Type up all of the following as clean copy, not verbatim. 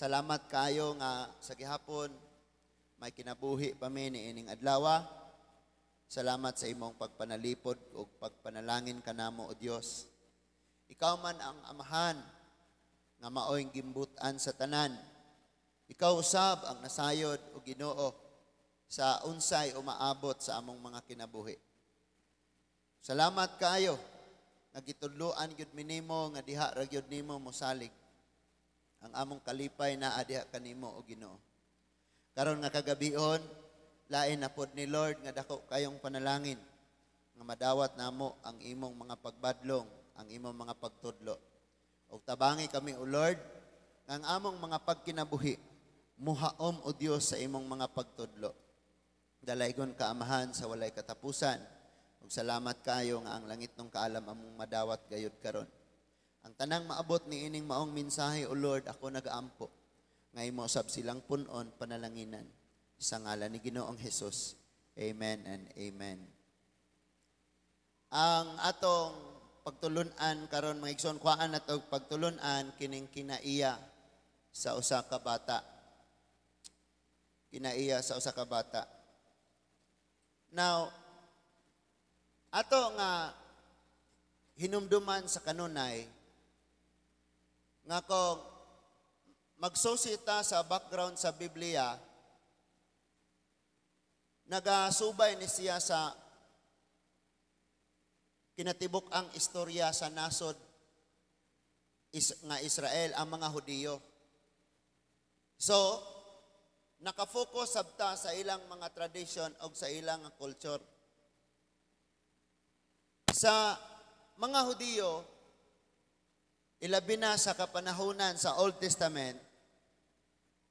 Salamat kayo nga sa gihapon may kinabuhi pa mi niining adlaw. Salamat sa imong pagpanalipod ug pagpanalangin kanamo, O Dios. Ikaw man ang Amahan nga maoy gimbut-an sa tanan. Ikaw usab ang nasayod, o Ginoo, sa unsay umaabot sa among mga kinabuhi. Salamat kaayo nga gitudloan gyud mi nimo nga diha ra gyud nimo mosalig. Ang among kalipay naa diha kanimo, o Ginoo. Karon nga kagabihon, lain na pod ni, Lord, nga dako kayong panalangin nga madawat namo ang imong mga pagbadlong, ang imong mga pagtudlo. Ug tabangi kami, O Lord, nga ang among mga pagkinabuhi muhaom, O Dios, sa imong mga pagtudlo. Dalaygon ka, Amahan, sa walay katapusan. Ug salamat kayo nga ang langitnong kaalam among madawat gayud karon. Ang tanang maabot ni ining maong mensahe, O Lord, ako nagaampo nga imo sab silang punon, panalanginan. Sa ngalan ni Ginoong Hesus. Amen and amen. Ang atong pagtulunan karon, mga igsoon, kuhaan nato pagtulunan kining kinaiya sa usa ka bata. Kinaiya sa usa ka bata. Now, ato nga hinumduman sa kanunay nga kung magsusi ta sa background sa Biblia, nagasubay ni siya sa kinatibuk ang istorya sa nasod nga Israel, ang mga Hudiyo. So, nakafocus sabta sa ilang mga tradition o sa ilang culture. Sa mga Hudiyo, ilabi na sa kapanahunan sa Old Testament,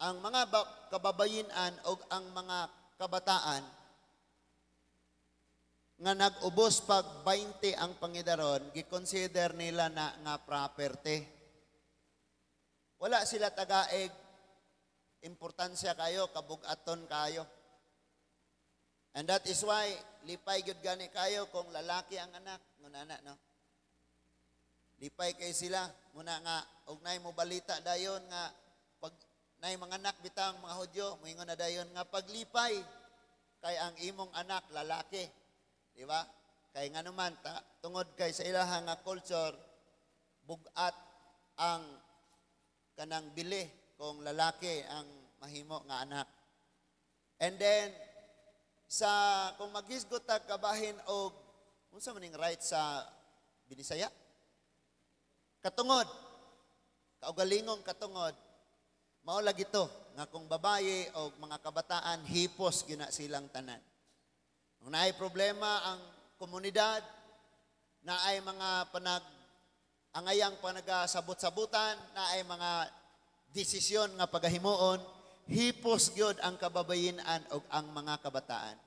ang mga kababayinan o ang mga kabataan nga nag-ubos pag 20 ang pangidaron, giconsider nila na nga property. Wala sila tagaeg importansya kayo, kabugaton kayo. And that is why lipay gyud gani kayo kung lalaki ang anak, ngunana, no. Lipay kay sila muna nga og nay mo balita dayon nga pag nay mga anak bitang mga Hudyo, moingon na dayon nga paglipay kay ang imong anak lalaki. Di ba? Kay nga naman ta, tungod kay sa ilaha nga culture, bugat ang kanang bili kung lalaki ang mahimo nga anak. And then sa kung maghisgot ta kabahin og unsa man ning right sa Binisaya? Katungod. Kaugalingong katungod. Mao lagi to nga kung babaye o mga kabataan, hipos gina silang tanan. Kung naay problema ang komunidad, naay mga panag angayang panagasabot-sabutan, naay mga desisyon nga pagahimuon, hipos gyud ang kababayinan og ang mga kabataan.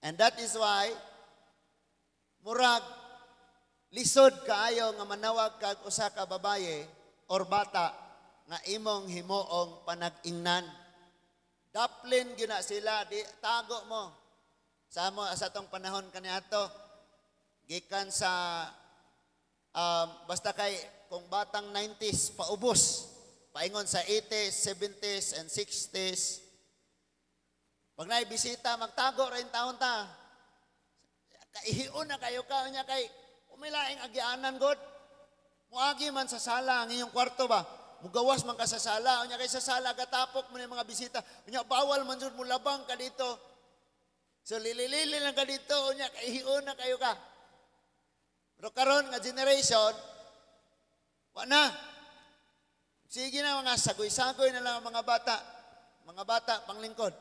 And that is why murag lisod kaayo nga manawag kag usa ka babaye or bata nga imong himuong panag-ingnan. Daplin gyud na sila, di tago mo. Sa mo sa atong panahon kaniadto, gikan sa basta kay kung batang 90s paubos, paingon sa 80s, 70s and 60s. Pag naay bisita, magtago rin taon ta. Kaihion na kayo ka niya kay umilaing agianan god. Muagi man sa sala ang inyong kwarto ba? Mugawas man ka sa sala, unya kay sa sala gatapok mo ni mga bisita. Unya bawal man jud mo labang ka dito. So lililili lang ka dito, unya kaihion na kayo ka. Pero karon nga generation, wa na. Sige na, mga sagoy-sagoy na lang ang mga bata. Mga bata panglingkod.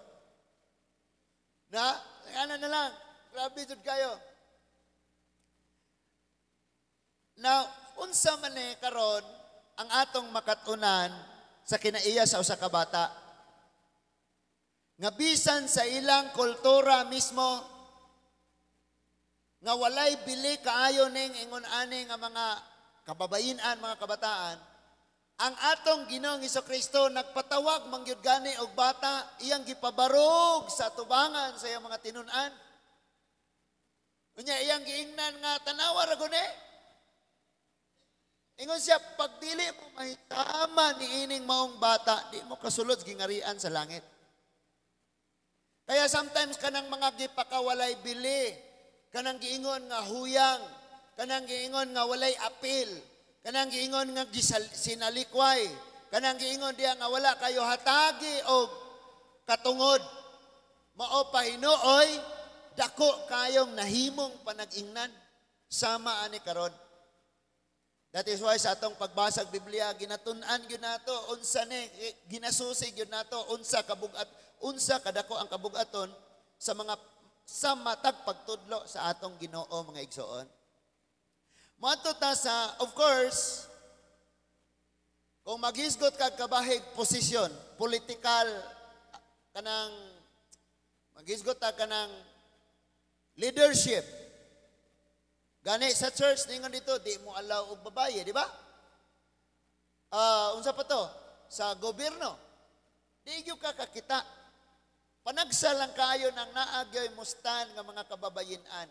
Na, ano na lang, grabe jud kayo. Now, unsa man ni karon ang atong makatunan sa kinaiya sa usa ka bata? Nga bisan sa ilang kultura mismo nga walay bili kaayo ning ingon ani nga mga kababayin-an, mga kabataan, ang atong Ginoong Kristo nagpatawag mangyud gani og bata, iyang gipabarog sa tubangan sa iyang mga tinun-an. Unya iyang giingnan nga tanawa ra guni. Ingon siya, pag dili mo mahisama ni ining maong bata, di mo kasulod sa gingarian sa langit. Kaya sometimes kanang mga gipakawalay bili, kanang giingon nga huyang, kanang giingon nga walay apil, kanang giingon nga sinalikway, kanang giingon diya nga wala kayo hatagi og katungod, mao pa hinuoy dako kayong nahimong panag-ingnan sama ani karon. That is why sa atong pagbasag Biblia, ginatun-an gyud nato unsa ni, ginasusi gyud nato unsa kabugat, unsa kadako ang kabugaton sa mga sa matag pagtudlo sa atong Ginoo, mga igsoon. Moadto ta sa, of course, kung maghisgot kag kabahig posisyon, political, kanang maghisgot ta kanang leadership. Gani sa church ningon dito, di mo allow og babaye, di ba? Unsa pa to? Sa gobyerno. Di gyud ka kakita. Panagsa lang kayo ng naagyoy mustan nga mga kababayenan.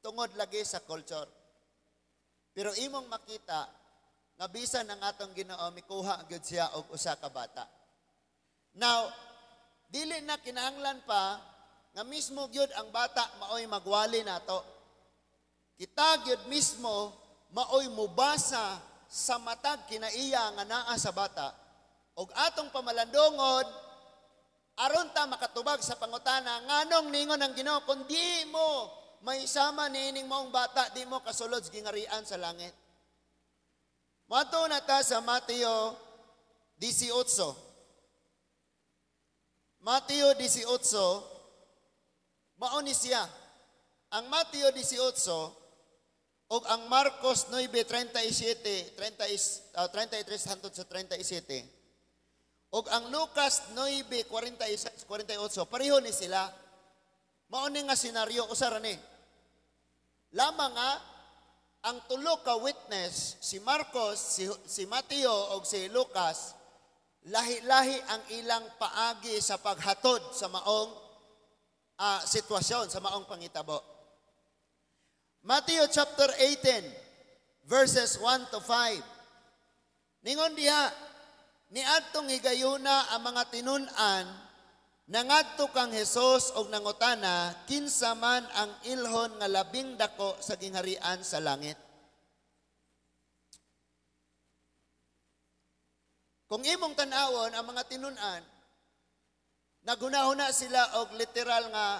Tungod lagi sa culture. Pero imong makita nga bisan ang atong Ginoo mikuha gyud siya og usa ka bata. Now, dili na kinahanglan pa nga mismo gyud ang bata maoy magwali nato. Kita gyud mismo maoy mubasa sa matag kinaiya nga naa sa bata og atong pamalandongon aron ta makatubag sa pangutana nganong ningon ang Ginoo, "Kung di mo mahisama niining maong bata, di mo kasulod sa gingarian sa langit." Moadto na ta sa Mateo 18. Mateo 18, mao ni siya. Ang Mateo 18 ug ang Marcos 9:37, 30, 33 hangtod sa 37, ug ang Lucas 9:46, 48, pareho ni sila. Mao ni nga senaryo, usa ra ni. Lamang nga ang tulo ka witness, si Marcos, si Mateo ug si Lucas, lahi-lahi ang ilang paagi sa paghatod sa maong sitwasyon, sa maong pangitabo. Matthew chapter 18, verses 1 to 5. Ningon diha, niadtong higayuna ang mga tinun-an nangadto kang Hesus og nangutana, "Kinsa man ang ilhon nga labing dako sa gingharian sa langit?" Kung imong tan-awon ang mga tinun-an, naghuna-huna sila og literal nga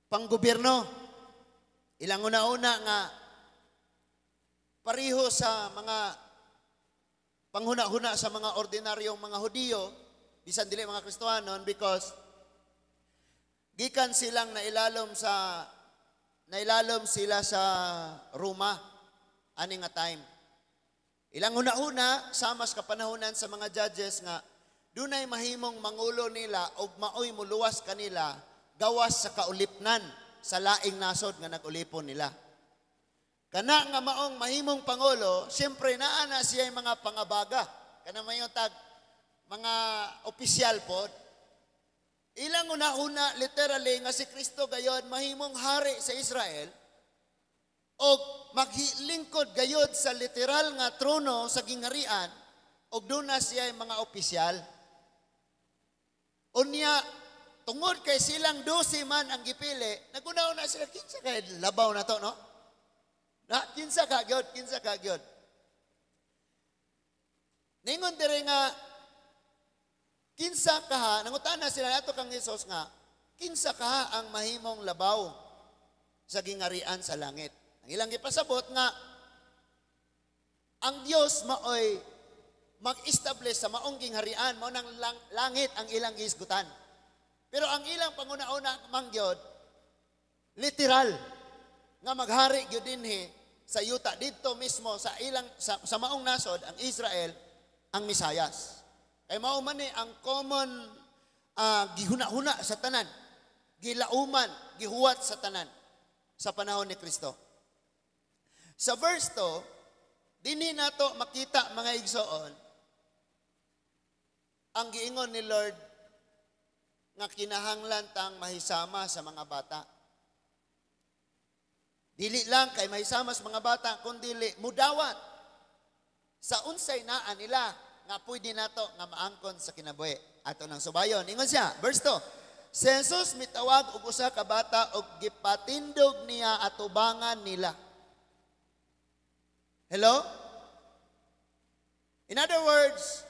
panggobyerno. Ilang una-una nga pareho sa mga panghuna-huna sa mga ordinaryong mga Hudiyo, bisan dili mga Kristohanon, because gikan silang nailalom sila sa Roma ani nga time. Ilang una-una sama sa kapanahonan sa mga judges nga dunay mahimong mangulo nila og maoy muluwas kanila gawas sa kaulipnan sa laing nasod nga nag-ulipon nila. Kana nga maong mahimong pangulo, siyempre naa na siya mga pangabaga. Kana mayon tag mga opisyal pod. Ilang una-una literally nga si Kristo gayon mahimong hari sa Israel og maghilingkod gayod sa literal nga trono sa gingharian og doon na siya mga opisyal. Unya, tungod kay silang 12 man ang gipili, naguna-una sila, kinsa kay labaw na to, no? Na, kinsa ka gyud, kinsa ka gyud. Ningon dire nga, kinsa kaha, nangutana sila nato kang Hesus nga, kinsa kaha ang mahimong labaw sa gingarian sa langit? Ang ilang gipasabot nga, ang Dios maoy mag-establish sa maong gingharian, mao nang langit ang ilang gihisgutan. Pero ang ilang panguna-una mangyod, literal nga maghari gyud dinhi sa yuta didto mismo sa ilang sa maong nasod ang Israel ang Misayas. Kay mao man ni ang common gihuna-huna sa tanan, gilauman, gihuwat sa tanan sa panahon ni Kristo. Sa verse 2, dinhi nato makita, mga igsoon, ang giingon ni Lord nga kinahanglan tang mahisama sa mga bata. Dili lang kay may samas mga bata, kundili mudawat sa unsay naa nila nga pwede nato nga maangkon sa kinabuhi. Ato nang subayon. Ingon siya, verse 2. Si Jesus mitawag og usa ka bata og gipatindog niya atubangan nila. Hello? In other words,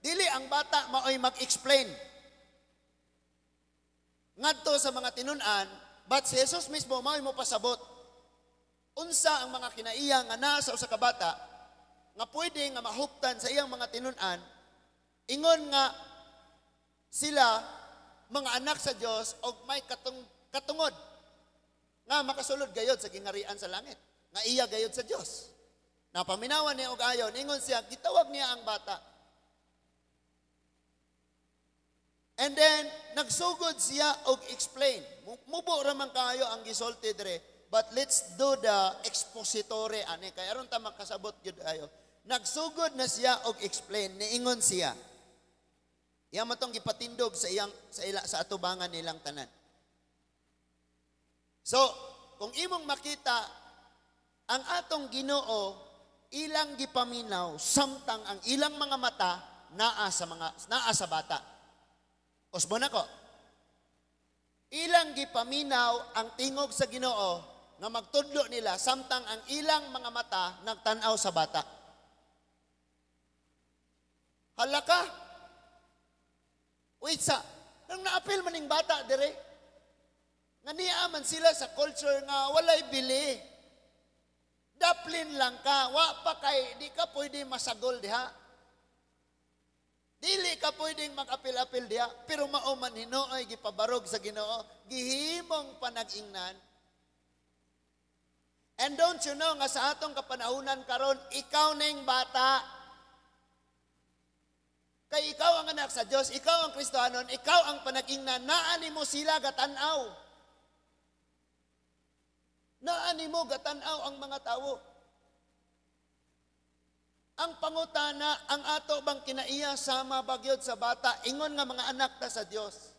dili ang bata maoy mag-explain ngadto sa mga tinun-an, but si Jesus mismo maoy mo pasabot unsa ang mga kinaiya nga naa sa usa ka bata nga pwede nga mahuptan sa iyang mga tinun-an, ingon nga sila mga anak sa Dios og may katungod nga makasulod gayod sa gingarian sa langit, nga iya gayod sa Dios. Napaminawan niya og ayon, ingon siya, gitawag niya ang bata. And then nagsugod siya og explain. Mubo ra man kaayo ang gisulti dire, but let's do the expository ani kay aron ta makasabot gyud ayo. Nagsugod na siya og explain, niingon siya. Iya man tong gipatindog sa iyang sa ila sa atubangan nilang tanan. So, kung imong makita ang atong Ginoo ilang gipaminaw samtang ang ilang mga mata naa sa bata. Usbon ako. Ilang gipaminaw ang tingog sa Ginoo nga magtudlo nila samtang ang ilang mga mata nagtan-aw sa bata. Hala ka. Wait sa, nang naapil man ning bata dire. Nga niya man sila sa culture nga walay bili. Daplin lang ka, wa pa kay di ka pwede masagol diha. Dili ka pwedeng mag-apil-apil diha, pero mao man hinuoy gipabarog sa Ginoo, gihimong panag-ingnan. And don't you know nga sa atong kapanahunan karon, ikaw ning bata. Kay ikaw ang anak sa Dios, ikaw ang Kristohanon, ikaw ang panag-ingnan, naa nimo sila gatan-aw. Naa nimo gatan-aw ang mga tawo. Ang pangutana, ang ato bang kinaiya sama bagyod sa bata, ingon nga mga anak ta sa Dios.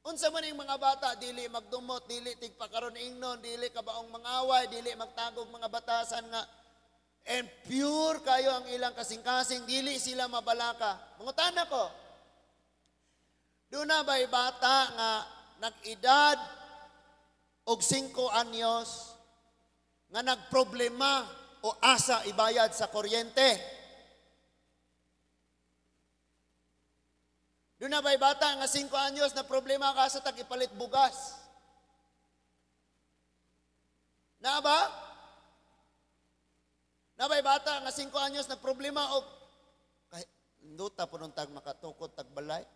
Unsa man ning mga bata, dili magdumot, dili tigpakaron ingnon, dili kabaong mangaway, dili magtagog mga batasan nga and pure kayo ang ilang kasing-kasing, dili sila mabalaka. Mangutana ko, doon na ba'y bata nga nag-edad og 5 anyos nga nagproblema o asa ibayad sa kuryente? Doon na ba'y bata nga 5 anyos na problema ka sa tag-ipalit bugas? Na ba? Na ba'y bata nga 5 anyos na problema o kahit duta po nung tag makatukod tagbalay?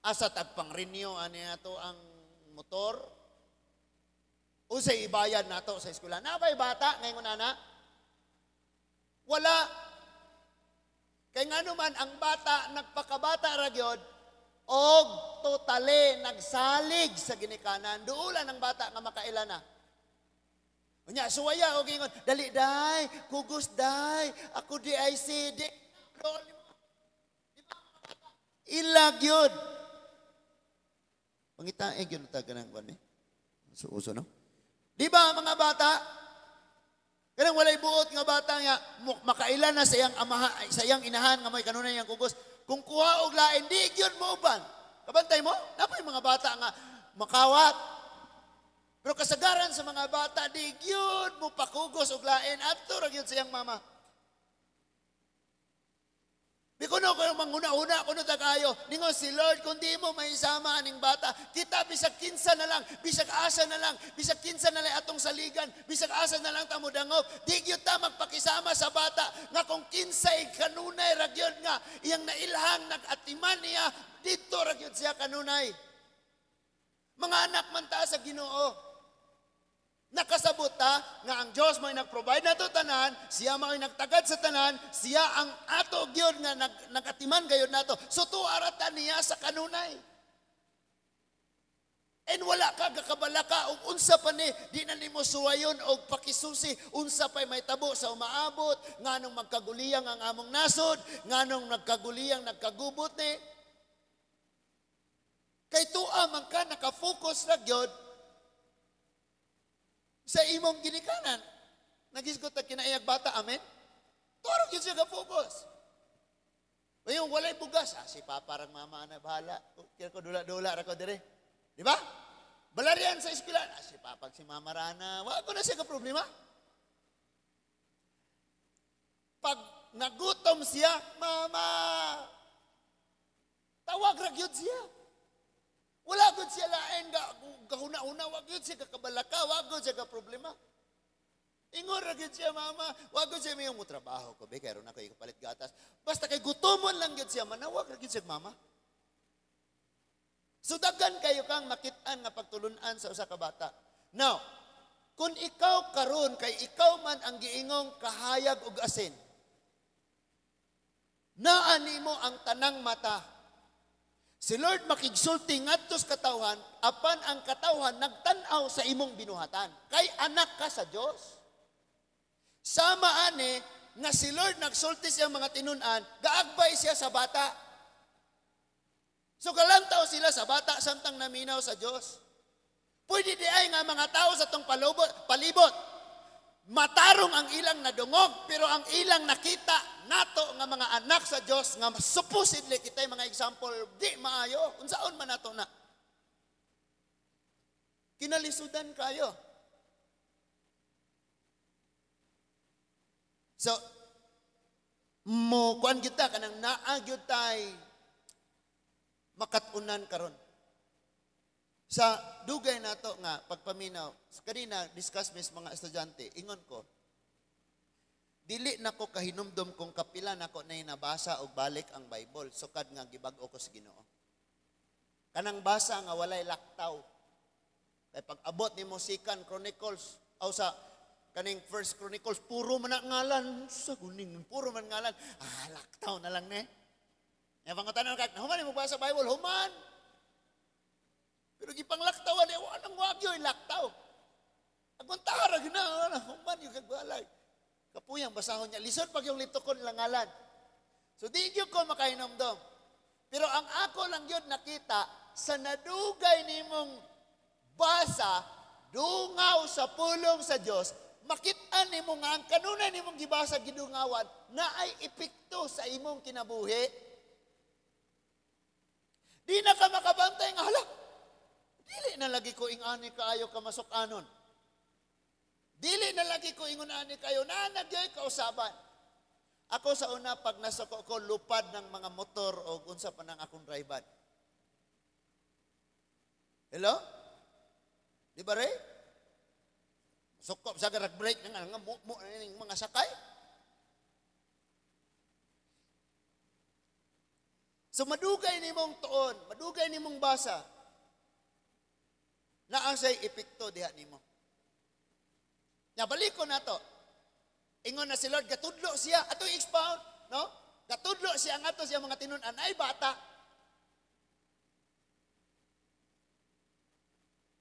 Asa tag pang-renew ani ato ang motor? Unsay ibayad nato sa eskwela? Na ba'y bata ngayon ana? Wala. Kay ngano man ang bata nagpakabata ra gyud og totally nagsalig sa ginikanan. Duolan ang bata nga makaila na. Unya suwaya og ingon, dali day, kugos day, ako di ay si di. Ila gyud. Pangita eh gyud ta kanang kuan eh. Uso no? Di ba mga bata? Kanang walay buot nga bata nga makaila na sa iyang amaha, sa iyang inahan nga may kanunay iyang kugos. Kung kuha og lain, di gyud mo uban. Kabantay mo? Napay mga bata nga makawat. Pero kasagaran sa mga bata, di gyud mo pakugos og lain adto ra gyud sa iyang mama. Di kuno ko manguna-una kuno tagayo. Ningon si Lord, kung di mo maisama aning bata, kita bisag kinsa na lang, bisag asa na lang, bisag kinsa na lang atong saligan, bisag asa na lang ta modangop. Di gyud ta magpakisama sa bata nga kung kinsay kanunay ra gyud nga iyang nailhang nag-atiman niya, didto ra gyud siya kanunay. Mga anak man ta sa Ginoo. Nakasabot ta nga ang Dios may nag-provide nato tanan, siya may nagtagad sa tanan, siya ang ato gyud nga nagatiman gayud nato. So tuara ta niya sa kanunay. And wala ka gakabalaka og unsa pa ni, di na nimo suwayon og pakisusi unsa pay may tabo sa umaabot, nganong magkaguliyang ang among nasod, nganong nagkaguliyang nagkagubot ni. Kay tuwa man ka nakafocus ra gyud Sa imong ginikanan. Nagisgot ang kinaiyag bata, amen? Toro gyud siya ka-focus. Yung walay bugas, si papa rang mama na bahala. Kaya ko dula-dula ra ko dire. Di ba? Balarian sa eskwela, si papa si mama rana, wa ko na siya ka problema. Pag nagutom siya, mama, tawag ra gyud siya. Wala gud siya lain gahuna-huna, wa gyud siya kakabalaka, wa gyud siya ka problema. Ingon ra gyud siya, mama, wa gyud siya may mo trabaho ko, be karon ako ikapalit gatas. Basta kay gutomon lang gyud siya, manawag ra gyud siya mama. So daghan kayo kang makit-an nga pagtulun-an sa usa ka bata. Now, kung ikaw karon kay ikaw man ang giingong kahayag og asin, naa nimo ang tanang mata. Si Lord makigsulti ngadto sa katawhan, apan ang katawhan nagtan-aw sa imong binuhatan. Kay anak ka sa Dios. Sama ani nga si Lord nagsulti siyang mga tinun-an, gaagbay siya sa bata. So galantaw sila sa bata samtang naminaw sa Dios. Pwede di ay nga mga tao sa tong palibot, matarong ang ilang nadungog, pero ang ilang nakita nato nga mga anak sa Dios nga supposedly kitay mga example di maayo, unsaon man nato na. Kinalisudan kayo. So mo kuan kita kanang naa gyud tay makat-unan karon. Sa dugay nato nga pagpaminaw, kanina discuss mis mga estudyante, ingon ko, dili nako kahinumdum kung kapila nako na nabasa og balik ang Bible sukad nga gibag-o ko sa Ginoo. Kanang basa nga walay laktaw. Kay pag-abot nimo Second Chronicles aw sa kaning First Chronicles, puro man ang ngalan sa guning, puro man ngalan. Laktaw na lang ne. Nya pangutanon kag human mo basa Bible, human. Pero gipanglaktawan eh, walang wagyo ilaktaw. Agon tara gina, human yung kagbalay. Kapuyang basahon niya. Lisod pag yung litukon lang ngalan. So di gyud ko makainomdom. Pero ang ako lang yun nakita, sa nadugay nimong basa, dungaw sa pulong sa Dios, makit-an nimo nga ang kanunay nimong gibasa gidungawan na ay epekto sa imong kinabuhi. Di na ka makabantay nga hala. Dili na lagi ko ingani kaayo ka masuk-anon. Dili na lagi ko ingon ani kayo na nagyoy kausaban. Ako sa una pag nasuko ko lupad ng mga motor o unsa pa nang akong driver. Hello? Di ba re? Sukop sa garag brake nga nga mo mga sakay. So madugay nimong tuon, madugay nimong basa. Naa say epekto diha nimo. Nya balik ko nato. Ingon na si Lord gatudlo siya ato expound, no? Gatudlo siya ngadto siya mga tinun-an ay bata.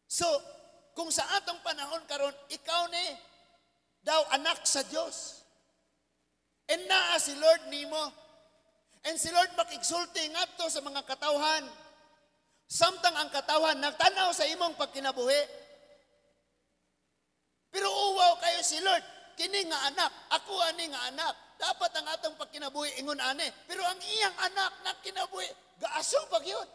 So, kung sa atong panahon karon ikaw ni daw anak sa Dios. And naa si Lord nimo. And si Lord makigsulti ngadto sa mga katawhan. Samtang ang katawhan nagtanaw sa imong pagkinabuhi. Pero uwaw kayo si Lord, kini nga anak, ako ani nga anak. Dapat ang atong pagkinabuhi ingon ani. Pero ang iyang anak nagkinabuhi, gaaso pag yun.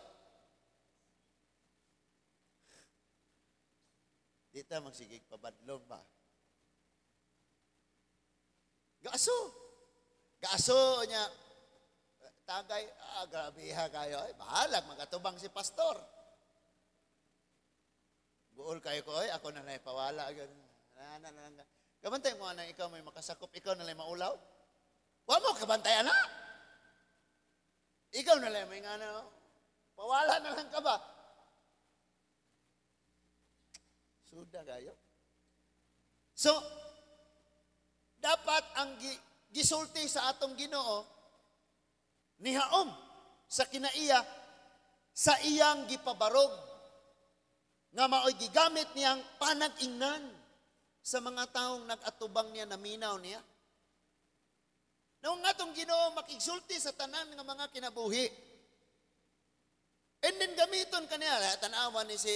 Di ta magsigig pabadlong ba? Gaaso. Gaaso niya. Tagay, grabe ha kayo. Ay, bahalag, magatubang si pastor. Guol kayo ko, ay, ako na lang pawala. Na. Kabantay mo, anang ikaw may makasakop, ikaw na lang maulaw. Wa mo, kabantay, anak. Ikaw na lang may nga na, pawala na lang ka ba? Suda kayo. So, dapat ang gisulti sa atong Ginoo, nihaom sa kinaiya sa iyang gipabarog nga maoy gigamit niyang panag-ingnan sa mga taong nag-atubang niya, naminaw niya. Noong atong Ginoo makigsulti sa tanan nga mga kinabuhi. And then gamiton kaniya, tanawan ni si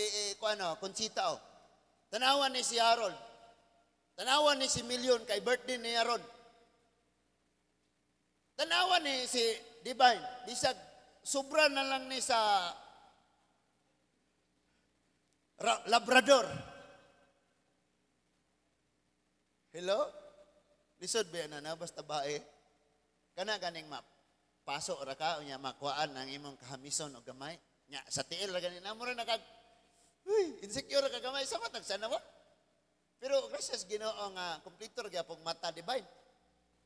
Conchita oh. Tanawan ni si Harold. Tanawan ni si Million kay birthday niya ron. Tanawan ni si Divine, bisag sobra na lang ni sa Labrador. Hello? Lisod ba na na basta bae? Kana ganing map. Paso ra ka unya makuhaan ang imong kahamison og gamay. Nya sa tiil ra gani na mo ra nakag uy, insecure ra ka gamay sa matag sana mo. Pero gracias Ginoo nga kompleto ra gyapong mata, Divine.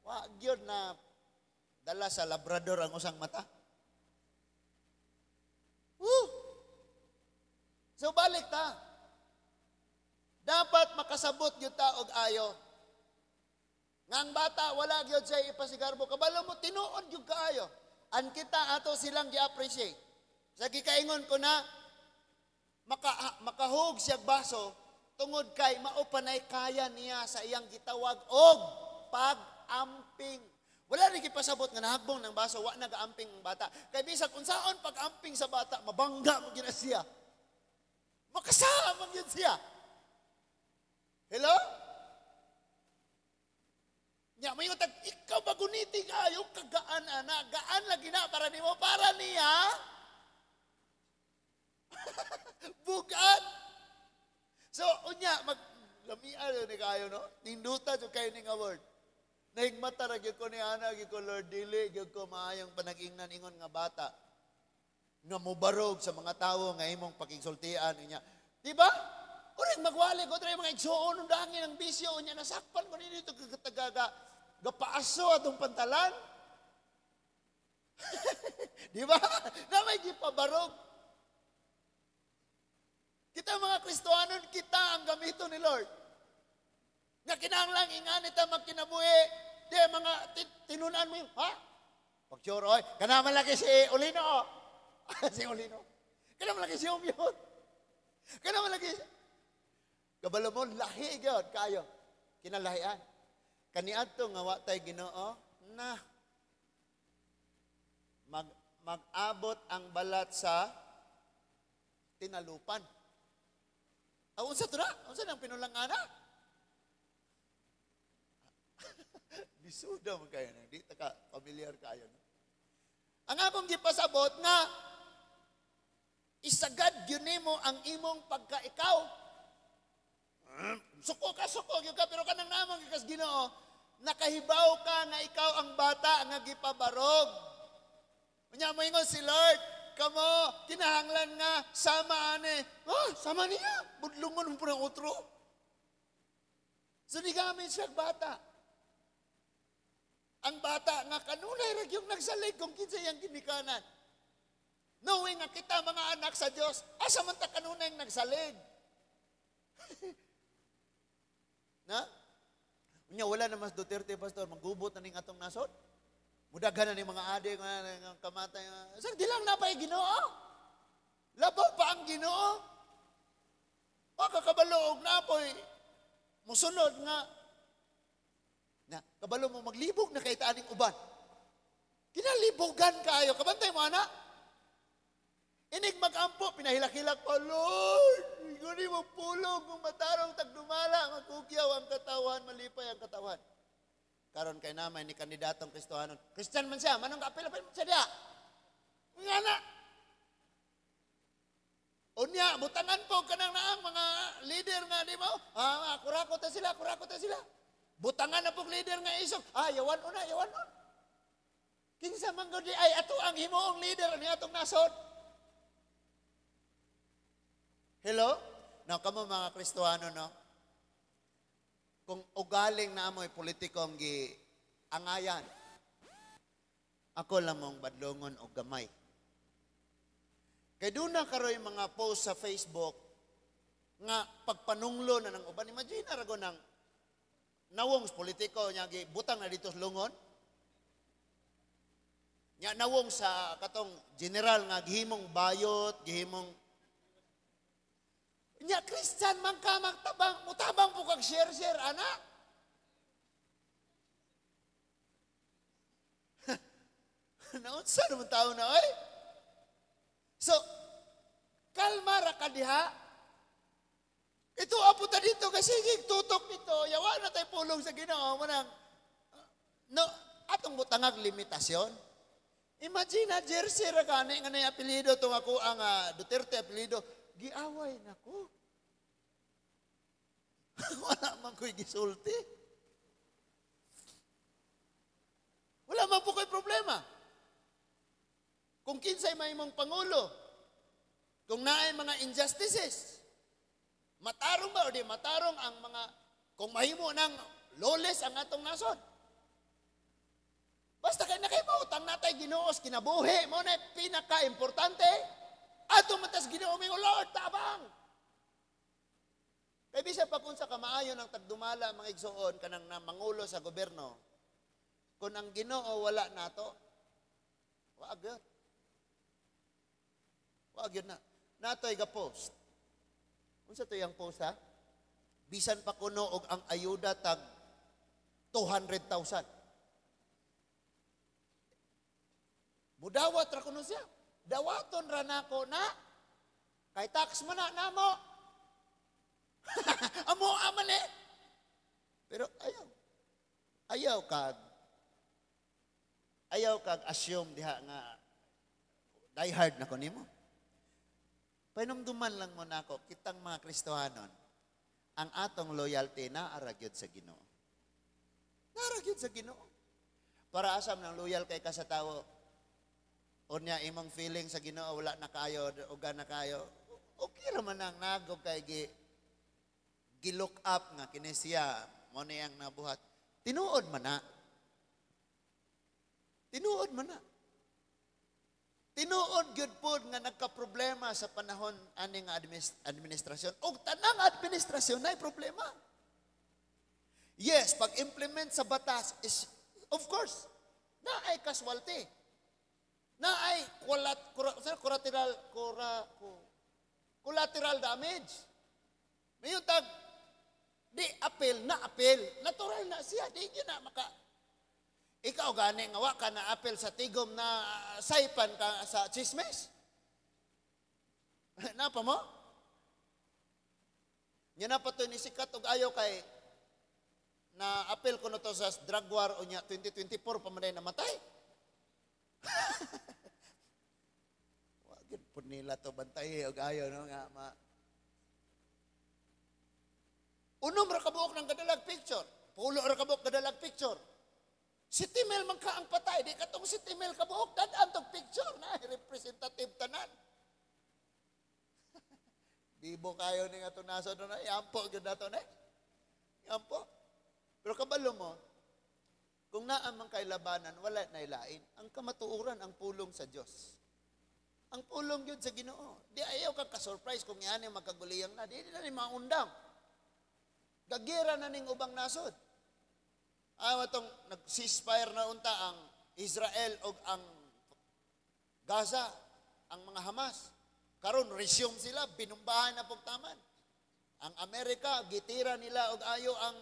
Wa gyud na dala sa Labrador ang usang mata. Woo! So balik ta. Dapat makasabot gyud ta og ayo. Nga ang bata wala gyud siya ipasigarbo, kabalo mo tinuod gyud kaayo. An kita ato silang gi-appreciate. Sa gikaingon ko na makahug siya baso tungod kay mao panay kaya niya sa iyang gitawag og pag-amping. Wala rin gipasabot nga nahagbong ng baso, wa nag-amping ang bata. Kay bisag unsaon pag-amping sa bata, mabangga mo gyud siya. Makasama gyud siya. Hello? Nya may utag ikaw ba guniti kayo kagaan ana, gaan lagi na para nimo, para niya. Bugat. So unya mag lamia ni kayo no. Ninduta jud kayo ning word. Nahigmata ra gyud ko ni ana gyud ko, Lord, dili gyud ko maayong panag-ingnan ingon nga bata nga mobarog sa mga tawo nga imong pakigsultian niya. Di ba? Uring magwali ko diri mga igsuon ug dangin ang bisyo unya nasakpan ko nini dito kagataga gapaaso atong pantalan. Di ba? Na may gipabarog. Kita mga Kristohanon, kita ang gamito ni Lord. Nga kinahanglan ingani ta magkinabuhi. Di mga tinunan mo yun, ha? Pagtsuro, oy, kana man lagi si Olino. Si Olino. Kana man lagi si Umyot. Kana man lagi. Kabalo mo, lahi gyud kayo. Kinalahian. Kaniadto nga wa tay Ginoo na mag-abot ang balat sa tinalupan. Aw, unsa to na? Unsa nang pinulang ana? Bisuda man kayo na. Di ta ka familiar kayo. No? Ang akong gipasabot nga isagad gyud nimo ang imong pagkaikaw. Suko ka, suko gyud ka, pero kanang namang gikas Ginoo, nakahibaw ka nga ikaw ang bata nga gipabarog. Unya moingon si Lord, kamo kinahanglan nga sama ani. Oh, sama niya, budlungon mo ang otro. So nigamit siya bata. Ang bata nga kanunay ra gyud nagsalig kung kinsa iyang ginikanan. Knowing nga kita mga anak sa Dios, asa man ta kanunay nagsalig? Na? Unya wala na mas Duterte, pastor, manggubot na ning atong nasod. Mudaghan na ning mga adik nga kamatay. Sir, di lang napay Ginoo. Labaw pa ang Ginoo. O kakabalo og napoy musunod nga na kabalo mo maglibog na kay taaning uban. Kinalibogan kaayo, kabantay mo ana. Inig magampo, pinahilak-hilak pa, Lord, guni mo pulong kung matarong tagdumala, magugyaw ang katawan, malipay ang katawan. Karon kay namay ni kandidatong Kristohanon. Christian man siya, manong kaapil-apil man siya diya. Nga na. Unya, butangan po kanang naang mga leader nga, di ba? Ah, kurako ta sila, kurako ta sila. Butangan na po leader nga isog. Ah, yawan una, yawan on. Kinsa man gud ay ato ang himuong leader ani atong nasod. Hello? Now, kamo mga Kristohano, no? Kung ugaling na amoy politikong gi-angayan, ako lamong badlongon og gamay. Kay doon na karoy mga post sa Facebook nga pagpanunglo na ng uban. Imagine na rago ng nawong sa politiko niya gibutang na dito sa lungon. Nya nawong sa katong general nga gihimong bayot, gihimong nya Christian man ka magtabang, mutabang po kag share-share ana. Naunsa naman tao na oy? So, kalma ra ka diha. Ito, apo ta dito kasi tutok nito. Yawa na tayo pulong sa Ginoo. Manang, no, atong butangag limitasyon. Imagine na jersey ra gani nga nay apelyido tong ako ang Duterte apelyido, giaway nako. Wala man ko'y gisulti. Wala man po ko'y problema. Kung kinsay may mong pangulo, kung naay mga injustices, matarong ba o di matarong ang mga, kung mahimo ng lawless ang atong nasod. Basta kay nakaibautang natay Ginoo sa kinabuhi, mo na pinaka-importante. Ato man tas Ginoo mingon, "Lord, tabang." Kay bisa pa kung sa kamaayo ng tagdumala mga igsuon kanang na mangulo sa gobyerno, kung ang Ginoo wala nato, wag yun. Wag yun na. Nato'y ga-post. Unsa to yung post, ha? Bisan pa kuno og ang ayuda tag 200,000. Mudawat ra kuno siya. Dawaton ra nako na. Kay tax mo na namo. Amo aman eh. Pero ayaw. Ayaw kag assume diha nga die hard na ko nimo. Pahinumduman lang mo nako kitang mga Kristohanon, ang atong loyalty naa ra gyud sa Ginoo. Naa ra gyud sa Ginoo. Para asam nang loyal kay ka sa tawo, unya imong feeling sa Ginoo wala na kayo, uga na kayo, okay ra man ang nagog kay gi look up nga kini siya mo niyang nabuhat. Tinuod man na. Tinuod man na. Tinuod gyud pod nga nagka-problema sa panahon ani nga administrasyon. Og tanang administrasyon nay problema. Yes, pag-implement sa batas is, of course, naay casualty. Naay collateral, collateral damage. Mayon tag di appeal na appeal. Natural na siya, di gyud na maka. Ikaw gani nga wa ka na appeal sa tigom na saypan ka sa chismes. Napa mo? Nya na pa to ni sikat og ayo kay na appeal ko na to sa drug war unya 2024 pa man day namatay. Wa gyud pud nila to bantay og ayo no nga ma. Unom ra kabuok ng kadalag picture. Pulo ra kabuok kadalag picture. Si Timel man ka ang patay, di katong si Timel kabuok dad-an tog picture na representative tanan. Bibo kayo ni nga tunaso na yampo gyud nato na. Yampo. Pero kabalo mo, kung naa man kay labanan, wala na ilain. Ang kamatuoran ang pulong sa Dios. Ang pulong gyud sa Ginoo. Di ayaw ka ka-surprise kung yani magkaguliyang na, di na ni maundang. Gagira na ning ubang nasod. Awa tong nag-ceasefire na unta ang Israel og ang Gaza, ang mga Hamas. Karon resume sila, binumbahan na pugtaman. Ang Amerika gitira nila og ayo ang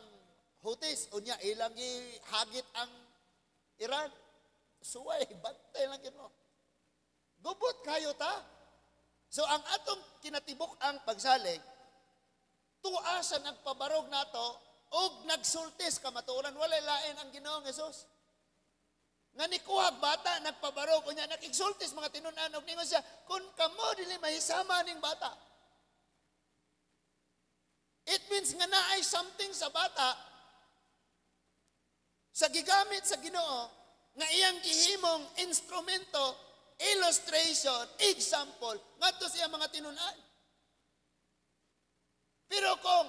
Houthis, unya ilang gihagit ang Iran. Suway, bantay lang gid mo. Gubot kayo ta. So ang atong kinatibuk ang pagsalig, tuwa sa nagpabarog nato og nagsultis kamatuoran, walay lain ang Ginoong Hesus. Nga nikuhag bata nagpabarog unya nakigsultis mga tinun-an og ningon siya, "Kun kamo dili mahisama ning bata." It means nga naay something sa bata sa gigamit sa Ginoo nga iyang gihimong instrumento, illustration, example ngadto sa iyang mga tinun-an. Pero kung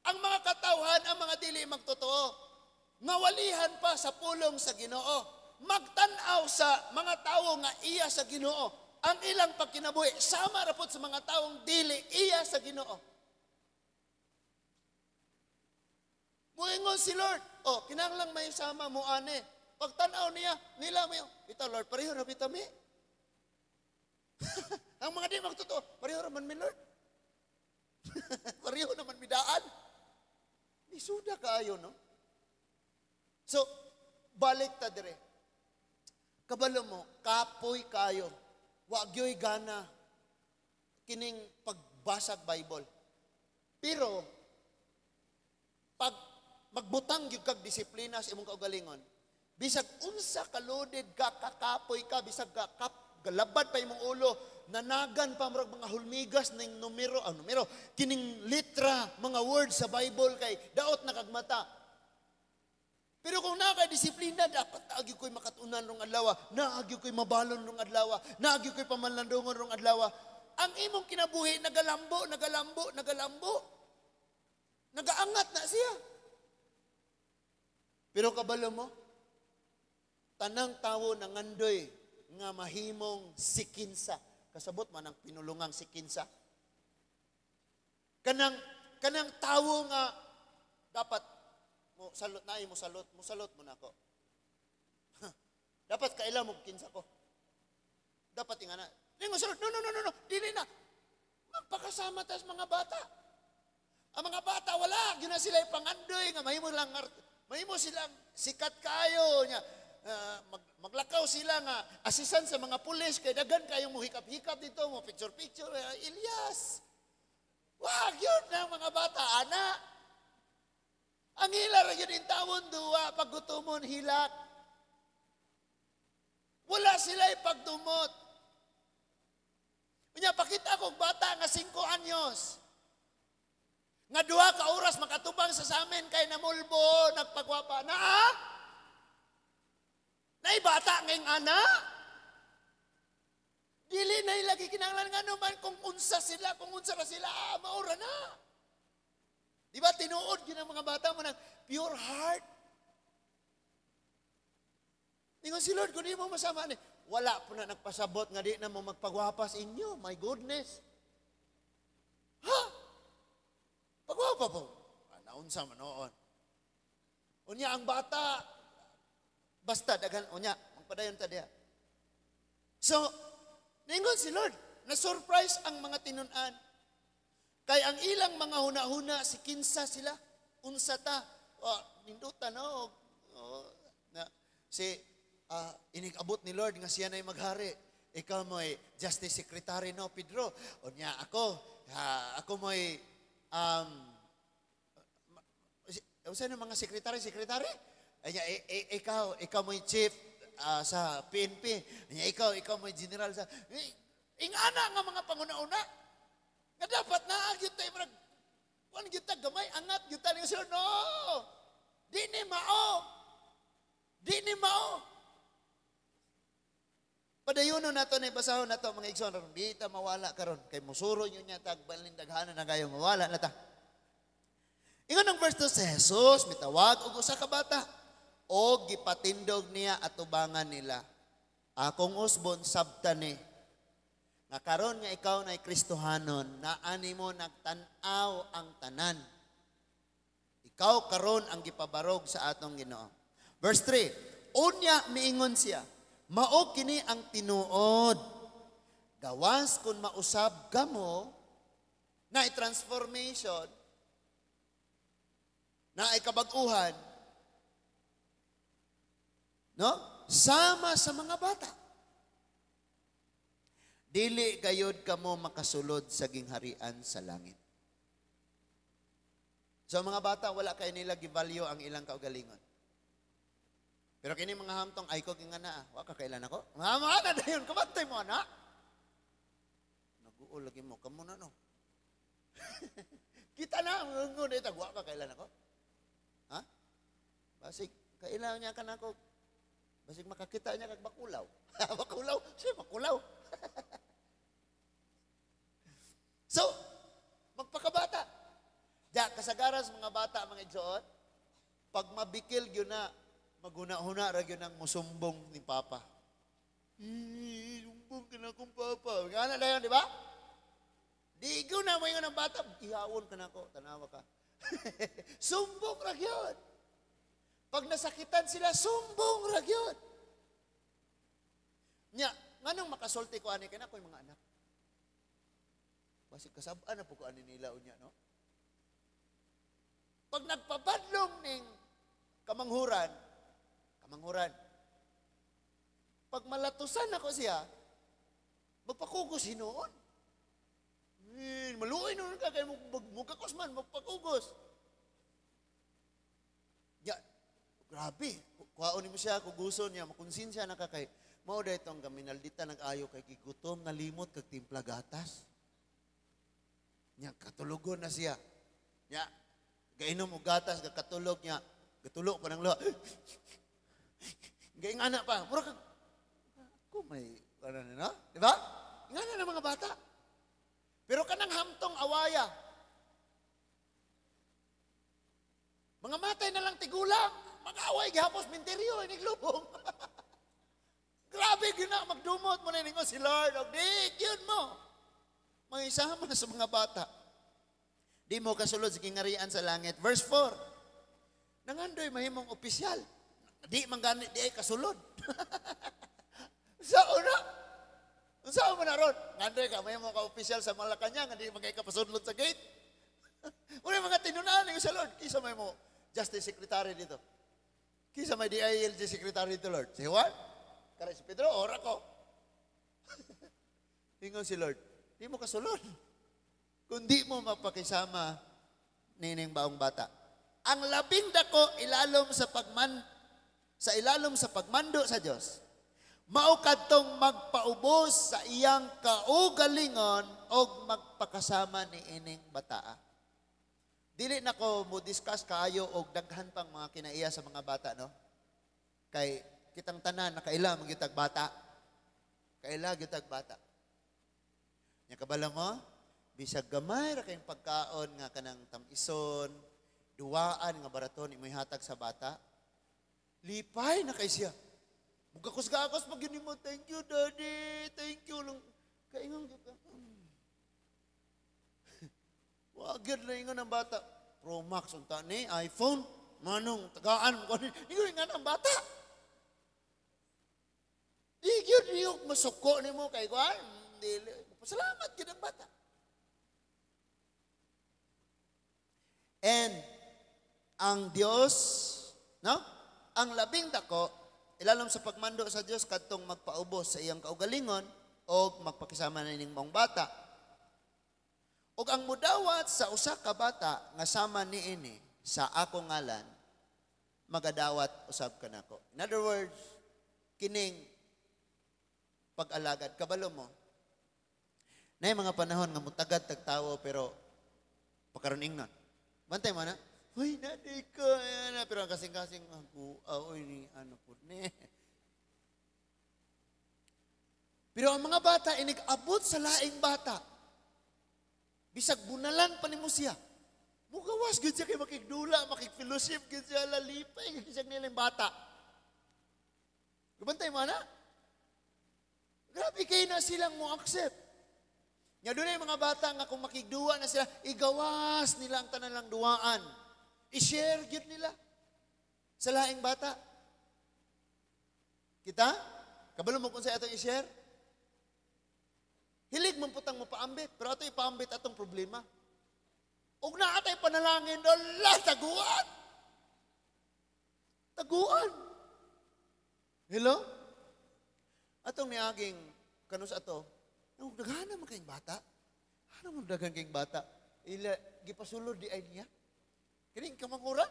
ang mga katawhan, ang mga dili magtotoo, ngawalihan pa sa pulong sa Ginoo, magtan-aw sa mga tawo nga iya sa Ginoo, ang ilang pagkinabuhi sama ra pod sa mga tawong dili iya sa Ginoo. Muingon si Lord, oh, kinahanglang may sama mo ane. Pagtan-aw niya, nila mo, "Bitaw Lord, pareho ra bitaw mi." Ang mga di magtotoo, "Pareho ra man mi, Lord. Pareho naman mi daan." Lisuda kaayo, no? So, balik ta dire. Kabalo mo, kapoy kayo. Wa gyoy gana kining pagbasag Bible. Pero pag magbutang gyud kag disiplina sa imong kaugalingon, bisag unsa ka loaded ka, kakapoy ka, bisag ka kap, galabad pa imong ulo, nanagan pa murag mga hulmigas ning numero, ang numero, kining litra, mga words sa Bible kay daot na kag mata. Pero kung naa kay disiplina, dapat naa gyud ko'y makatunan rong adlaw, naa gyud ko'y mabalon rong adlaw, naa gyud ko'y pamalandungon rong adlaw. Ang imong kinabuhi nagalambo, nagalambo, nagalambo. Nagaangat na siya. Pero kabalo mo, tanang tawo nangandoy nga mahimong sikinsa. Kasabot man ang pinulungang sikinsa. Kanang tawo nga dapat mo salot na mo salot, mo salot mo nako. Dapat kaila mo kinsa ko. Dapat ingana. Di mo salot. No, no, no, no, no. Dili na. Magpakasama tas mga bata. Ang mga bata wala, gyud na sila ipangandoy nga mahimo lang mahimo silang sikat kayo nya. Maglakaw sila nga assistant sa mga pulis kay daghan kayong mo hikap-hikap dito, mo picture-picture, Elias. Wag yun na mga bata, ana. Ang ila ra gyud intawon duwa paggutomon hilak. Wala sila ipagdumot. Unya pakita kog bata nga 5 anyos. Nga 2 ka oras makatubang sa amin kay namulbo, nagpagwapa na. Ah? Nay bata ngayong ana. Dili na ilagi kinahanglan nga naman kung unsa sila, kung unsa ra sila, maura na. Di ba tinuod gyud ang mga bata mo ng pure heart? Ingon si Lord, kung di mo masama ni, wala po na nagpasabot nga di na mo magpagwapas inyo. My goodness. Ha? Pagwapa po. Naunsa man noon. Unya ang bata, basta daghan unya, magpadayon ta diha. So, ningon si Lord, na-surprise ang mga tinun-an. Kay ang ilang mga huna-huna, si kinsa sila, unsa ta, oh, ninduta no, oh, na, si inig-abot ni Lord nga siya na'y maghari. Ikaw mo'y Justice Secretary no, Pedro. Unya ako, ako mo'y usa ng mga sekretary, sekretary? Anya, ikaw mo'y chief sa PNP. Anya, ikaw mo'y general sa... Ingana nga mga panguna-una. Nga dapat naa gyud tayo, murag, kuan gyud ta, gamay, angat gyud ta. Niya, no! Di ni mao! Di ni mao! Padayonon nato na basahon nato mga igsoon karon di ta mawala karon kay musuro nyo niya tag balin daghanan na kayo mawala na ta. Ingon ang verse 2, si Jesus mitawag og usa ka bata og gipatindog niya atubangan nila. Akong usbon sabta ni nga karon nga ikaw nay Kristohanon naa nimo nagtan-aw ang tanan. Ikaw karon ang gipabarog sa atong Ginoo. Verse 3, unya miingon siya, mao kini ang tinuod. Gawas kung mausab kamo na transformation, na ikabag-uhan, no? Sama sa mga bata. Dili gayod kamo makasulod sa gingharian sa langit. So mga bata, wala kay nila givalue ang ilang kaugalingon. Pero kini mga hamtong, ay ko kinga na, wa ka kailan ako? Mga mga na dayon, kamantay mo na. Naguol lagi mo, kamo na no. Kita na, ngunit, wa ka kailan ako? Ha? Basig, kailan niya ka na ako? Basig makakita niya kag bakulaw. Bakulaw? Siya bakulaw. So, magpakabata. Diya, kasagaran sa mga bata, mga igsoon, pag mabikil yun na, maghuna-huna ra gyud ang musumbong ni Papa. Sumbong ka na akong Papa. Nga na dayon, di ba? Di ikaw na mo ang bata, ihawon ka na ako, tanawa ka. Sumbong ra gyud. Pag nasakitan sila, sumbong ra gyud. Nya, nganong makasulti ko ani kay na ako'y mga anak. Basig kasab-an na po ko ani nila unya, no? Pag nagpabadlong ning kamanghuran, kamanghuran. Pag malatusan ako siya, magpakugos hinuon. Eh, maluoy nun ka kay mugakos man, magpagugos. Ya, grabe. Kuhaon nimo siya, kuguson niya, makonsensya na ka kay mao da itong gaminaldita nag-ayo kay gigutom, nalimot kag timpla gatas. Nya katulogon na siya. Nya gainom og gatas, gakatulog niya, gatulo pa ng luha. Gaingana pa, mura kag ako may ano na, no? Di ba? Ingana na mga bata. Pero kanang hamtong awaya, mga matay na lang tigulang, mag-away gihapos minteryo iniglubong. Grabe gyud na magdumot mo na ningon si Lord og di gyud mo. Mangisama sa mga bata. Di mo kasulod sa gingarian sa langit. Verse 4. Nangandoy mahimong opisyal. Di man gani di ay kasulod. Sa una, unsa mo na ron? Ngandoy ka mahimo ka opisyal sa Malacañang, nga di man kay ka pasudlot sa gate. Una mga tinunaan sa Lord, kisa may mo Justice Secretary dito. Kisa may DILG Secretary dito, Lord. Si Juan? Kara si Pedro, ora ko. Ingon si Lord, di mo kasulod. Kung di mo mapakisama nining baong bata. Ang labing dako ilalom sa pagman sa ilalom sa pagmando sa Dios. Mao kadtong magpaubos sa iyang kaugalingon og magpakasama ni ining bataa. Dili na ko mo discuss kaayo og daghan pang mga kinaiya sa mga bata, no? Kay kitang tanan nakaila man gyud bata. Kaila gyud bata. Nya kabalo mo, bisag gamay ra kayong pagkaon nga kanang tamison, duwaan nga baraton imoy hatag sa bata, lipay na kay siya. Mugakos-gakos pag yun mo, thank you, Daddy, thank you. Lang, kaingon gyud ka. Wag gyud na ingon ang bata. Pro Max unta ni iPhone, manong tagaan mo ni. Ingon nga ang bata. Di gyud niyog masuko nimo kay kuan. Dili. Pasalamat gyud ang bata. And ang Dios, no? Ang labing dako ilalom sa pagmando sa Dios kadtong magpaubos sa iyang kaugalingon og magpakisama na ning maong bata. Og ang mudawat sa usa ka bata nga sama niini sa akong ngalan, magadawat usab kanako. In other words, kining pag-alagad, kabalo mo. Nay mga panahon nga mutagad tag tawo pero pakaron ingnon. Bantay mo na. Uy, nadi ko. Ayan na. Pero ang kasing-kasing, ako, oy, ni, ano po, ni. Pero ang mga bata, inig-abot sa laing bata. Bisag bunalan pa nimo siya. Mugawas gyud siya kay makigdula, makig-fellowship gyud siya, lalipay gyud siya nilang bata. Gabantay mo na? Grabe kayo na silang mo accept. Nga doon yung mga bata nga kung makigduwa na sila, igawas nila ang tanan lang duwaan. I-share gyud nila sa laing bata. Kita? Kabalo mo kung sa atong i-share? Hilig man putang mo paambit, pero ato ipaambit atong problema. Ug naa tay panalangin, ala, taguan! Taguan! Hello? Atong niaging kanus ato, daghan man kayong bata. Ano man daghan kayong bata? Ila, gipasulod di ay niya. Kining kamangura?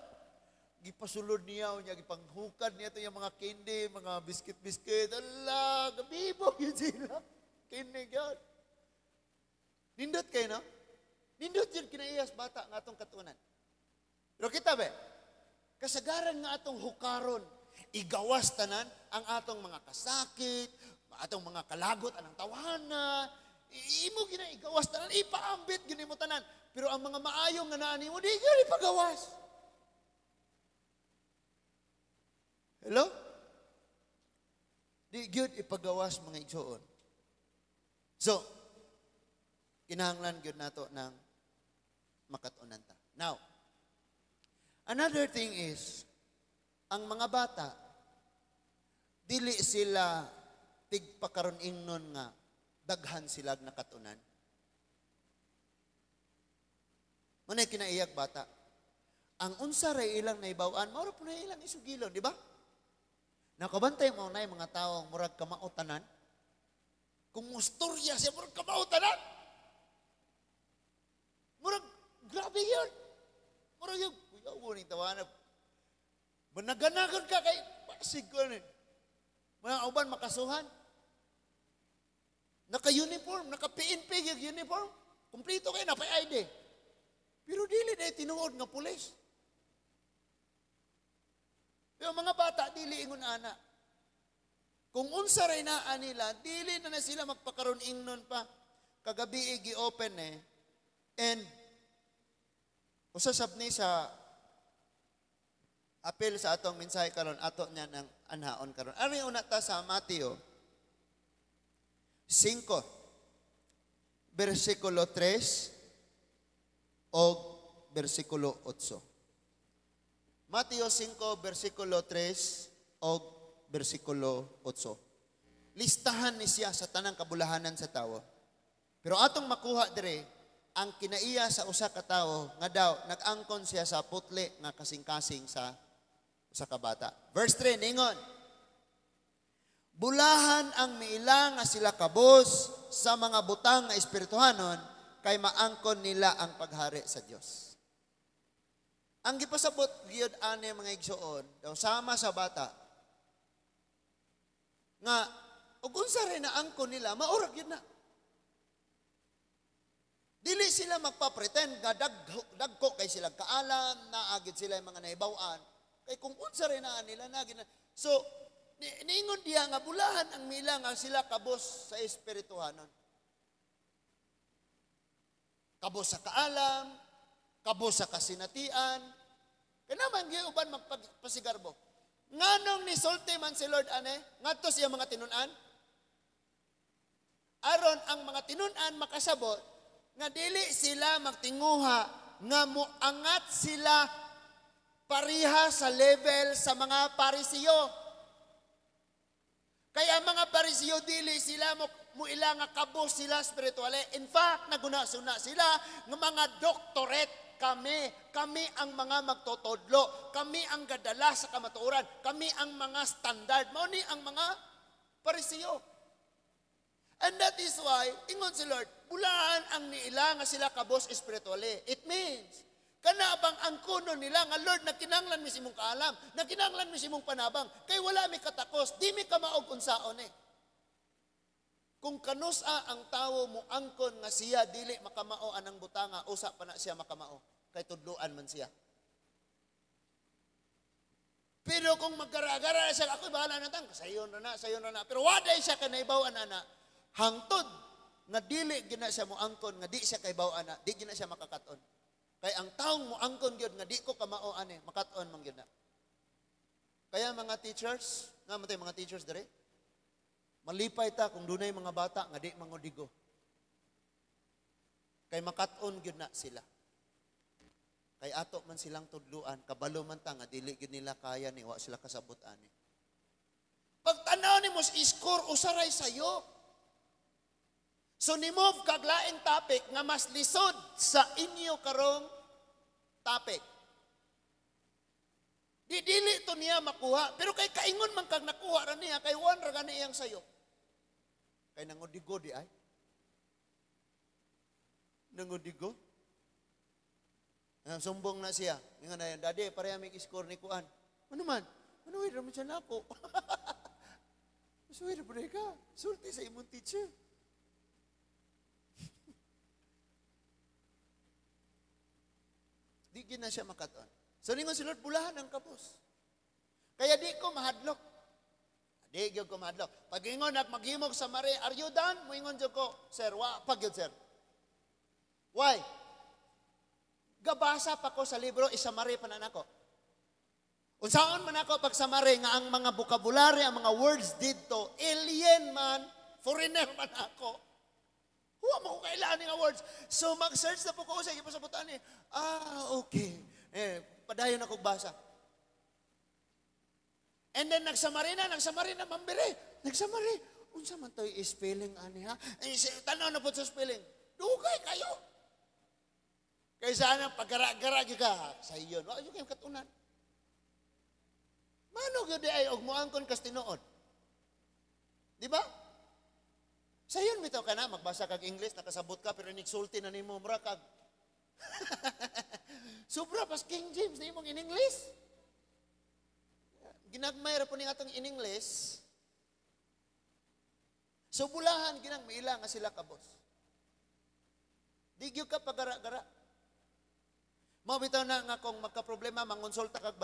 Gipasulod niya, o niya, gipanghukad niya ito yung mga candy, mga biscuit-biscuit. Ala, gabibo yun sila. Kini yun. Nindot kayo, no? Nindot yun kinaiyas bata nga atong katunan. Pero kita be, kasagaran nga atong hukaron, igawas tanan ang atong mga kasakit, atong mga kalagot, anang tawana, imo gina igawas tanan, ipaambit gini mo tanan. Pero ang mga maayong nga naa nimo, di gyud ipagawas. Hello? Di gyud ipagawas mga igsoon. So, kinahanglan gyud nato ng makatunan ta. Now, another thing is, ang mga bata, dili sila tigpakaron ingnon nga daghan sila nakatunan. Manay kinaiyak bata. Ang unsa ray ilang naibaw-an, mao ra po na ilang isugilon, di ba? Nakabantay mo na mga tawo murag kamautanan. Kung mustorya siya, murag kamautanan. Murag grabe yun. Murag yung kuya mo ning tawanan. Managanagon ka kay pasig ko ni. Mga uban makasuhan. Naka-uniform, naka-PNP yung uniform. Kumplito kayo, napay ID. Pero dili na tinuod nga pulis. Pero mga bata, dili ingon ana. Kung unsa ray naa nila, dili na na sila magpakaroon ingnon pa. Kagabi gi-open eh. And usa sab ni sa apil sa atong mensahe karon, ato niya ng anhaon karon. Ari una ta sa Mateo 5 versikulo 3 o versikulo 8. Mateo 5 versikulo 3 o versikulo 8. Listahan ni siya sa tanang kabulahanan sa tawo. Pero atong makuha dire ang kinaiya sa usa ka tawo nga daw nag-angkon siya sa putli nga kasing-kasing sa usa ka bata. Verse 3 ningon, bulahan ang miila nga sila kabos sa mga butang nga espirituhanon kay maangkon nila ang paghari sa Dios. Ang gipasabot gyud ani mga igsoon daw sama sa bata nga ug unsa rin na angkon nila maurag gyud na. Dili sila magpa-pretend nga dagko kay sila kaalam, naagid sila yung mga nahibaw-an. Kay kung unsa rin na nila na. So niingon diya nga bulahan ang mila nga sila kabos sa espirituhanon. Kabos sa kaalam, kabos sa kasinatian. Kaya naman gyud uban magpasigarbo. Nganong nisulti man si Lord ane ngadto siya mga tinun-an? Aron ang mga tinun-an makasabot nga dili sila magtinguha nga moangat sila pariha sa level sa mga Parisiyo. Kaya mga Parisiyo dili sila muila nga kabos sila spirituale. In fact, naguna-suna sila nga mga doctorate kami. Kami ang mga magtotodlo. Kami ang gadala sa kamatuoran. Kami ang mga standard. Mao ni ang mga Parisiyo. And that is why, ingon si Lord, bulaan ang niila nga sila kabos spiritually. It means, kana bang ang kuno nila nga Lord, nagkinanglan mi sa imong kaalam, nagkinanglan mi sa imong panabang, kay wala mi katakos, di mi kamaog unsaon eh. Kung kanusa ang tawo mo angkon nga siya dili makamao anang butanga, usa pa na siya makamao, kay tudluan man siya. Pero kung magkara-gara siya, ako'y bahala na tang, sayon na na, sayon na na. Pero waday siya kay naibaw ana, hangtod nga dili gina siya moangkon nga di siya kay ana, di gina siya makakaton. Kay ang taong moangkon gyud nga di ko kamao ani, makat-on man gyud na. Kaya mga teachers, nga man mga teachers dere, malipay ta kung dunay mga bata nga di mangudigo. Kay makat-on gyud na sila. Kay ato man silang tudluan, kabalo man ta nga dili gyud nila kaya ni wa sila kasabot ani. Pagtanaw nimo sa score usaray sayo. So ni-move kag laing topic nga mas lisod sa inyo karong topic. Di dili to niya makuha, pero kay kaingon man kag nakuha ra niya, kay one ra gani iyang sayo. Kay nangudigo di ay. Nangudigo. Sumbong na siya. Ingon na yan, Daddy, pareha may score ni Kuan. Ano man? Ano ra man siya nako? Suwir ba ka? Sulti sa imong teacher. Di gina siya makaton. So ningon si Lord, bulahan ang kapos. Kaya di ko mahadlok. Di gyud ko mahadlok. Pag ingon at maghimog sa mare, are you done? Muingon jud ko, sir, wa pag yun, sir. Why? Gabasa pa ko sa libro, isamare pa na nako. Unsaon man ako pag samare nga ang mga vocabulary, ang mga words didto, alien man, foreigner man ako. Huwa mo ko kailangan nga words. So mag-search na po ko sa ipasabutan eh. Ah, okay. Eh, padayon ako basa. And then nagsamari na, mambire. Nagsamari. Unsa man to'y spelling ani ha? Eh, tanaw na po sa spelling. Dugay kayo. Kaysa anang pagara-gara ka sa iyon. Wa kayo katunan. Mano gyud ay og moangkon kas tinuod. Di ba? Sayon bitaw ka na magbasa kag English nakasabot ka pero nigsulti na nimo mura kag Sobra pas King James na imong in English. Ginagmay ra po ni atong in English. So bulahan ginang maila nga sila kabos. Di gyud ka pagara-gara. Mao bitaw na nga kung magka-problema mangonsulta kag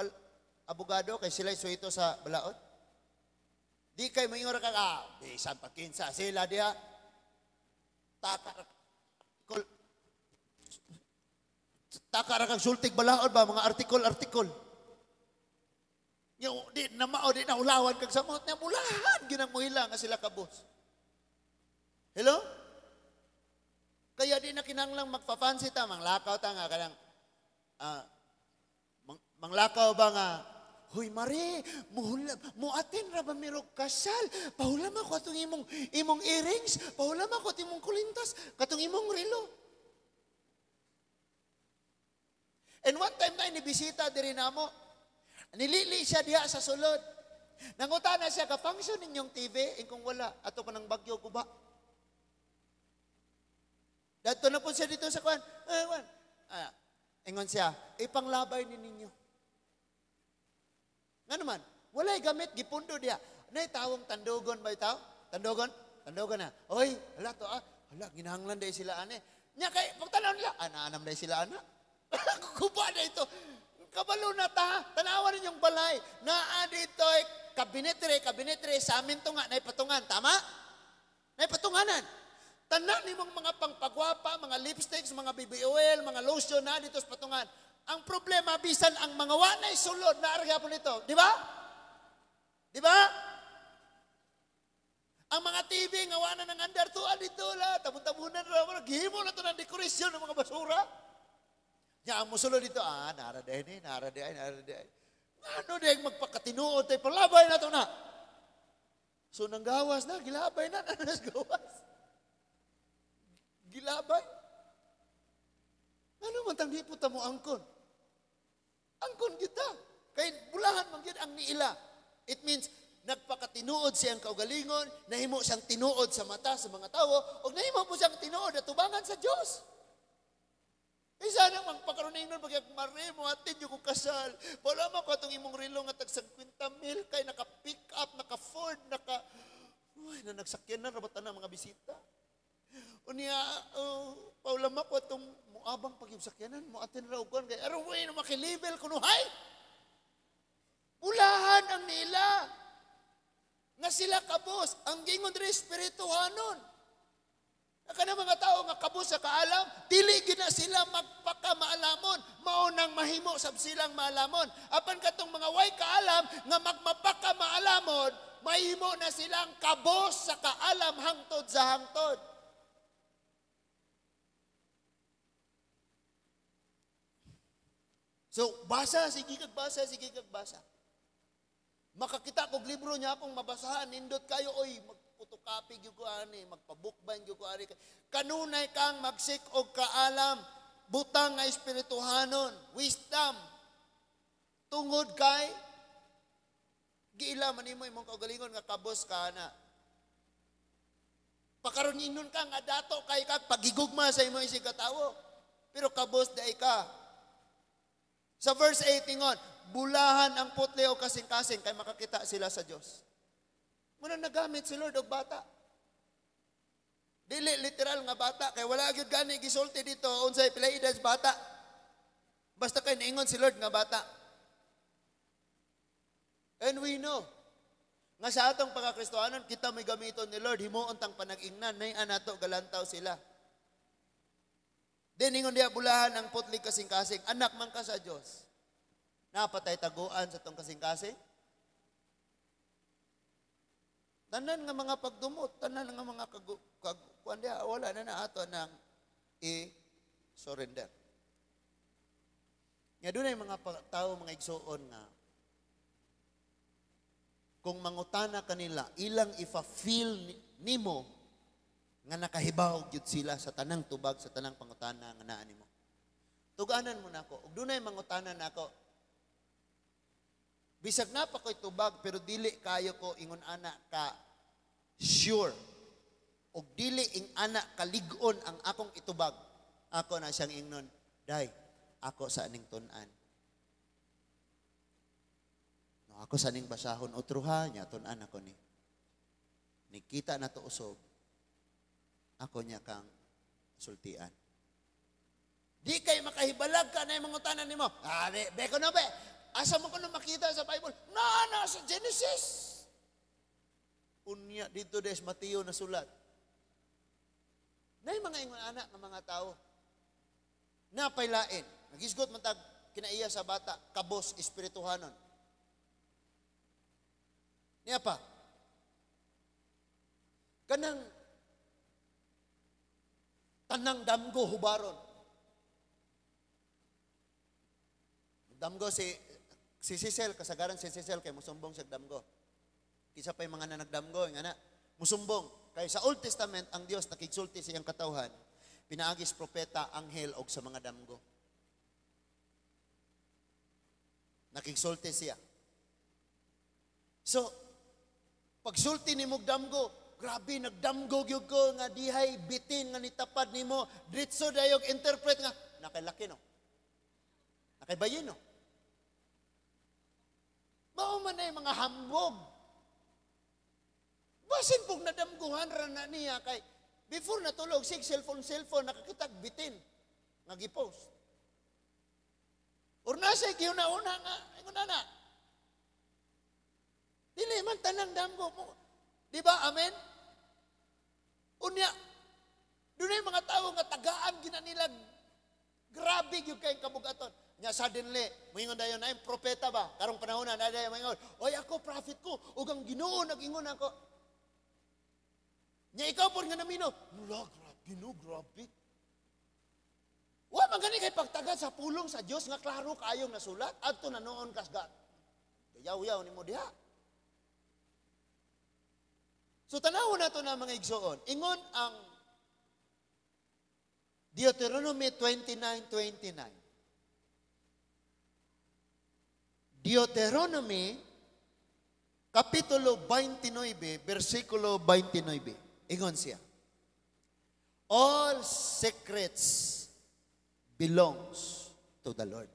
abogado kay sila suwito sa balaod. Di kay moingon ra ka, ah, bisan pa kinsa sila diha. Taka ra kol taka ra kag sultig balaod ba mga artikol artikol. Yo, di na mao di na ulawan kag samot na bulahan ginang mohila nga sila kabos. Hello? Kaya di na kinahanglang magpa-fancy ta, manglakaw ta nga kanang manglakaw ba nga, "Huy Mare, muhulam, muatin ra ba mirog kasal? Pahulam ako atong imong earrings, pahulam ako atong imong kulintas, katong imong relo." And one time na inibisita diri namo, nilili siya diha sa sulod. Nangutana siya, "Ka-function ninyong TV?" Eh kung wala, ato pa ng bagyo guba. Dadto na po siya dito sa kwan. Eh, kwan. Ah, ingon siya, "Ipanglabay ni ninyo." Nga naman, walay gamit, gipundo diya. Nay tawong tandugon ba itaw? Tandugon? Tandugon na. "Oy, hala to ah. Hala, ginahanglan dahil sila ane." Nya kay, pagtanaw nila, "Ana-anam dahil sila ana." Kuba na ito. Kabalo na ta. Tanawan ninyong balay. Naa dito ay kabinetre, kabinetre, sa amin to nga, naipatungan. Tama? Naipatunganan. Tanan nimong mga pangpagwapa, mga lipsticks, mga baby oil, mga lotion na dito sa patungan. Ang problema, bisan ang mga wanay sulod na arga po nito. Di ba? Di ba? Ang mga TV nga wana ng andar tuan dito la, tabon-tabonan ra, gihimo na to ng dekorasyon ng mga basura. Nya ang musulod dito, ah, nara din eh, nara din, nara din. Ano din magpakatinuod tayo, palabay na to na. So nanggawas na, gilabay na, nanas gawas. Gilabay. Ano man tang di po ta mo angkon? Angkon kita. Kay bulahan man gyud ang niila. It means nagpakatinuod siyang kaugalingon, nahimo siyang tinuod sa mata sa mga tawo, ug nahimo po siyang tinuod at tubangan sa Dios. Isa nang magpakaroon nun, pag mare mo, atin yung kong kasal. Wala man ko atong imong relo nga tag 50 mil, kay naka-pick up, naka-Ford, naka... Uy, na nagsakyan na, rabatan na mga bisita. Unya, oh, paulama ko atong muabang pag-ibsakyanan, mo atin raw kuan kay araw na makilibel kunuhay. Bulahan ang nila. Nga sila kabos, ang gingon diri espirituhanon. Kana mga tao nga kabos sa kaalam, dili gid na sila magpakamaalamon, mao nang mahimo sab silang maalamon. Apan katong mga way kaalam nga magmapakamaalamon, mahimo na silang kabos sa kaalam hangtod sa hangtod. So, basa, sige kag basa, sige kag basa. Makakita kog libro niya akong mabasahan, nindot kayo, oy, magputukapi gyud ko ani, magpabukban gyud ko ani. Kanunay kang magsik og kaalam, butang nga espirituhanon, wisdom. Tungod kay giila man nimo imong kaugalingon nga kabos ka na. Pakaron ingon ka nga dato kay kag pagigugma sa imong isig katawo. Pero kabos dai ka. Sa verse 8 ingon, bulahan ang putli o kasing-kasing kay makakita sila sa Dios. Muna nagamit si Lord og bata. Dili literal nga bata kay wala gyud gani gisulti dito unsay pila edad sa bata. Basta kay niingon si Lord nga bata. And we know nga sa atong pagkakristohanon kita may gamiton ni Lord, himuon tang panag-ingnan nay anato galantaw sila. Diningon diya bulahan ang putli kasing-kasing, anak man ka sa Dios. Napatay taguan sa tong kasing-kasing. Tanan nga mga pagdumot, tanan nga mga kuan diha, wala na na ato nang i-surrender. Nga dunay mga tao, mga igsuon nga kung mangutana kanila, ilang ifa-feel nimo nga nakahibaw gyud sila sa tanang tubag, sa tanang pangutana nga naa nimo. Tuganan mo nako, ug dunay mangutana nako. Bisag na pa ko'y tubag, pero dili kayo ko ingon ana ka sure. Og dili ing ana kalig-on ang akong itubag. Ako na siyang ingnon, Day, ako sa aning tun-an. No, ako sa aning basahon otro ha, nya tun-an ako ni. Nikita na to usob, ako niya kang sultian. Di kay makahibalag ka na yung mga utanan nimo. Ah, be, be ko na be. Asa mo ko na makita sa Bible? Na, na, sa Genesis. Unya, dito des Mateo na sulat. Na mga ingon anak ng mga tao. Napaylain. Nagisgot man tag kinaiya sa bata, kabos espirituhanon. Niya pa. Kanang tanang damgo hubaron. Damgo si si Cecil, kasagaran si Cecil kay musumbong sa damgo. Kisa pa yung mga nanagdamgo, yung ana, musumbong. Kay sa Old Testament, ang Dios nakigsulti sa iyang katawhan, pinaagis propeta, anghel, og sa mga damgo. Nakigsulti siya. So, pagsulti ni mong damgo, grabe, nagdamgo gyud ko nga dihay bitin nga nitapad nimo, dritso dayog interpret nga, nakailaki no. Nakaibayin no. Mao man ay mga hambog. Basin pong nadamguhan ra na niya kay before natulog sig cellphone cellphone nakakitag bitin nga gipost. Or nasa giuna-una nga ingon na. Dili man tanang damgo mo. Di ba? Amen? Unya, dunay mga tawo nga tagaan gina nila grabe gyud kay kabugaton. Nya suddenly, moingon dayon na propeta ba? Karong panahon na dayon moingon, "Oy ako prophet ko ug ang Ginoo nag-ingon ako." Nya ikaw pod nga namino, "Mula grabe no, grabe." Wa man gani kay pagtaga sa pulong sa Dios nga klaro kaayong nasulat adto na noon kasgat. Yaw-yaw nimo diha. So tanawon nato na mga igsoon. Ingon ang Deuteronomy 29:29. Deuteronomy Kapitulo 29, versikulo 29. Ingon siya. All secrets belongs to the Lord.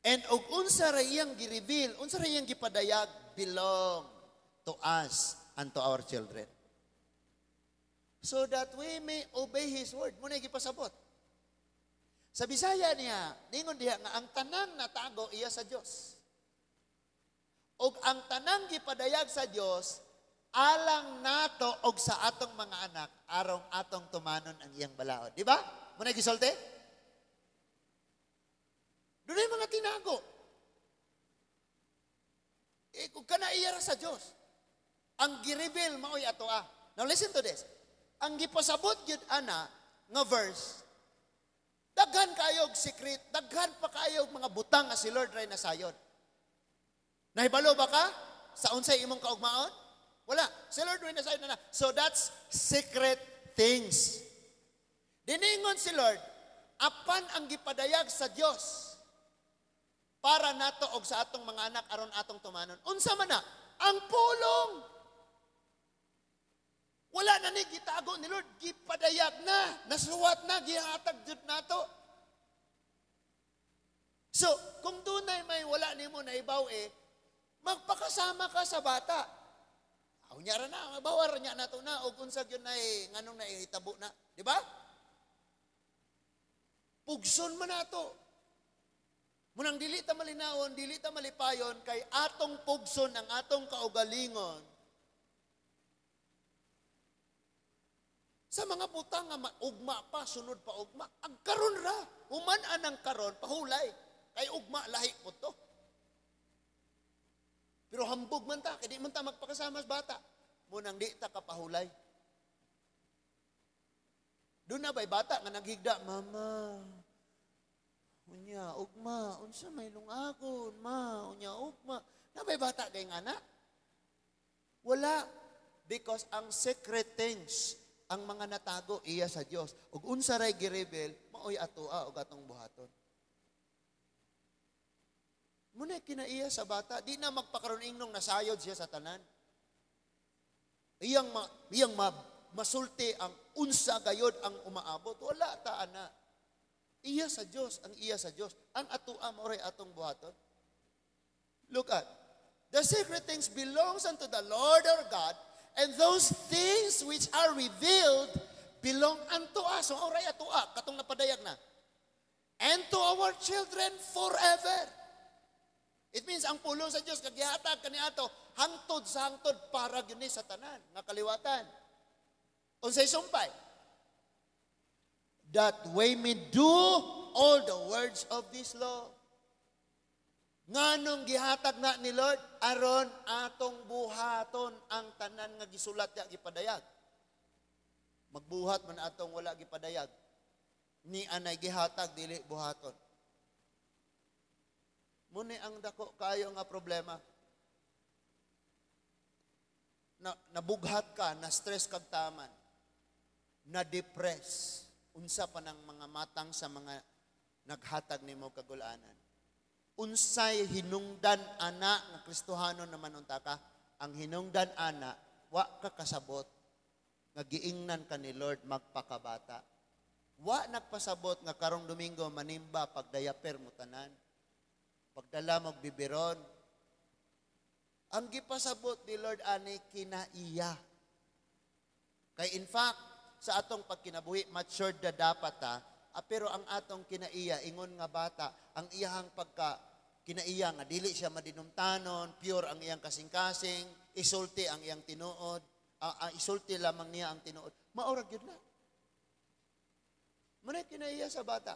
And og unsa ra iyang gi-reveal, unsa ra iyang gipadayag, belong to us and to our children. So that we may obey His word. Muna gipasabot. Sa Bisaya niya, ningon diha nga ang tanang natago iya sa Dios. Og ang tanang gipadayag sa Dios alang nato og sa atong mga anak arong atong tumanon ang iyang balaod. Di ba? Muna gisulti? Dunay mga tinago. Eh, kung kana iya ra sa Dios. Ang gi-reveal maoy ato ah. Now listen to this. Ang gipasabot gyud ana nga verse, daghan kayog secret, daghan pa kayog mga butang nga si Lord ray nasayod. Nahibalo ba ka sa unsay imong kaugmaon? Wala. Si Lord ray nasayod na na. So that's secret things. Diningon si Lord, apan ang gipadayag sa Dios para nato og sa atong mga anak aron atong tumanon. Unsa man na? Ang pulong. Wala na ni gitago ni Lord, gipadayag na, nasuwat na, gihatag jud nato. So, kung dunay may wala nimo na ibaw eh, magpakasama ka sa bata. Aw nya ra na, bawar nya nato na og unsa gyud na eh, nganong naihitabo na, di ba? Pugson man nato. Munang dili ta malinawon, dili ta malipayon kay atong pugson ang atong kaugalingon sa mga butang nga ugma pa, sunod pa ugma, ang karon ra, human anang karon, pahulay, kay ugma lahi po to. Pero hambog man ta, kay di man ta magpakasama sa bata, munang di ta kapahulay. Doon na ba'y bata nga naghigda, "Mama, unya, ugma, unsa may lungagon, ma, unya, ugma." Na ba'y bata kay nga na? Wala. Because ang secret things, ang mga natago, iya sa Dios. Ug unsa ray gi-reveal, maoy atoa og atong buhaton. Muna kinaiya sa bata, di na magpakaroon ingnong nasayod siya sa tanan. Iyang ma, iyang ma, masulti ang unsa gayod ang umaabot. Wala ta ana. Iya sa Dios, ang iya sa Dios. Ang atoa mao atong buhaton. Look at, "The secret things belongs unto the Lord our God, and those things which are revealed belong unto us." So, oray atoa, katong napadayag na. "And to our children forever." It means, ang pulong sa Diyos, kag gihatag kaniato, hangtod sa hangtod para gyud ni sa tanan, nga kaliwatan. Unsay sumpay? "That we may do all the words of this law." Nganong gihatag na ni Lord? Aron atong buhaton ang tanan nga gisulat ya gipadayag. Magbuhat man atong wala gipadayag. Ni anay gihatag dili buhaton. Muni ang dako kayo nga problema. Na, nabughat ka, na stress kag taman, na depress. Unsa pa ng mga matang sa mga naghatag nimo kagulanan? Unsay hinungdan ana nga Kristohanon naman unta ka? Ang hinungdan ana, wa ka kasabot nga giingnan ka ni Lord magpakabata. Wa nagpasabot nga karong Domingo manimba pagdayaper mo tanan. Pagdala mo bibiron. Ang gipasabot ni Lord ani kinaiya. Kay in fact, sa atong pagkinabuhi, matured na dapat ta, pero ang atong kinaiya, ingon nga bata, ang iyahang pagka kinaiya nga dili siya madinumtanon, pure ang iyang kasing-kasing, isulti ang iyang tinuod, isulti lamang niya ang tinuod. Maorag yun na. Manay kinaiya sa bata.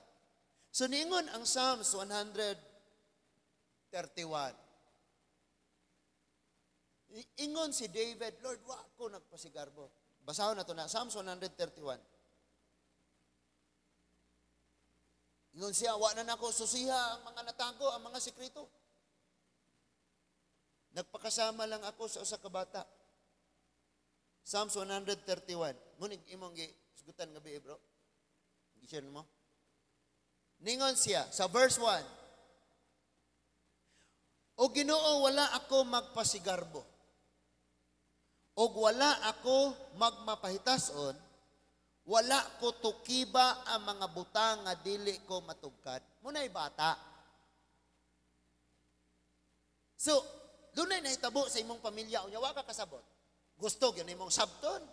So ningon ang Psalms 131. Ingon si David, "Lord, wa ko nagpasigarbo." Basahon na to na, Psalms 131. Ingon siya, "Wa na nako susiha ang mga natago, ang mga sekreto. Nagpakasama lang ako sa usa ka bata." Psalms 131. Ngunit imong gisugutan gabi, bro. Gi-share mo. Ningon siya sa verse 1. "O Ginoo, wala ako magpasigarbo. Og wala ako magmapahitason, wala ko tukiba ang mga butang nga dili ko matugkad." Muna'y bata. So, dunay nahitabo sa imong pamilya, unya wa ka kasabot. Gusto gyud imong sabton.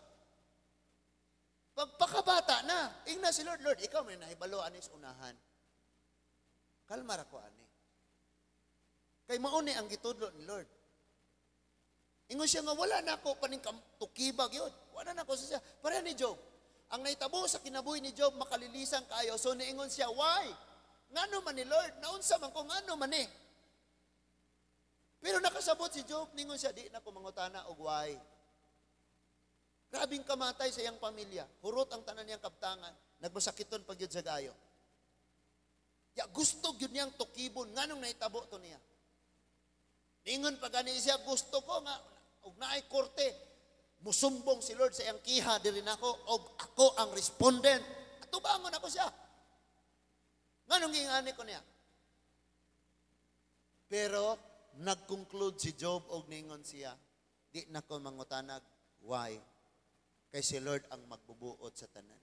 Pagpakabata na, ingna si Lord, "Lord, ikaw may nahibalo anis unahan. Kalma ra ko ani." Kay mauni ang gitudlo ni Lord. Ingon siya nga wala na ako paning tukibag yun. Wala na ako siya. Pareha ni Job. Ang nahitabo sa kinabuhi ni Job, makalilisan kayo. So niingon siya, "Why? Ngano man ni Lord? Naunsa man ko, ngano man ni?" Pero nakasabot si Job, ningon siya, "Di na ko mangutana og why." Grabing kamatay sa iyang pamilya. Hurot ang tanan niyang kabtangan. Nagmasakiton pag yun sa gayo. Ya, gusto gyud niyang tukibon. Nganong nahitabo to niya? Ningon pa gani siya, "Gusto ko nga, og naay korte, musumbong si Lord sa iyang kiha diri nako, og ako ang respondent. Atubangon ako siya. Nganong gingani ko niya?" Pero nag-conclude si Job og ningon siya, "Di na ko mangutanag why. Kay si Lord ang magbubuot sa tanan."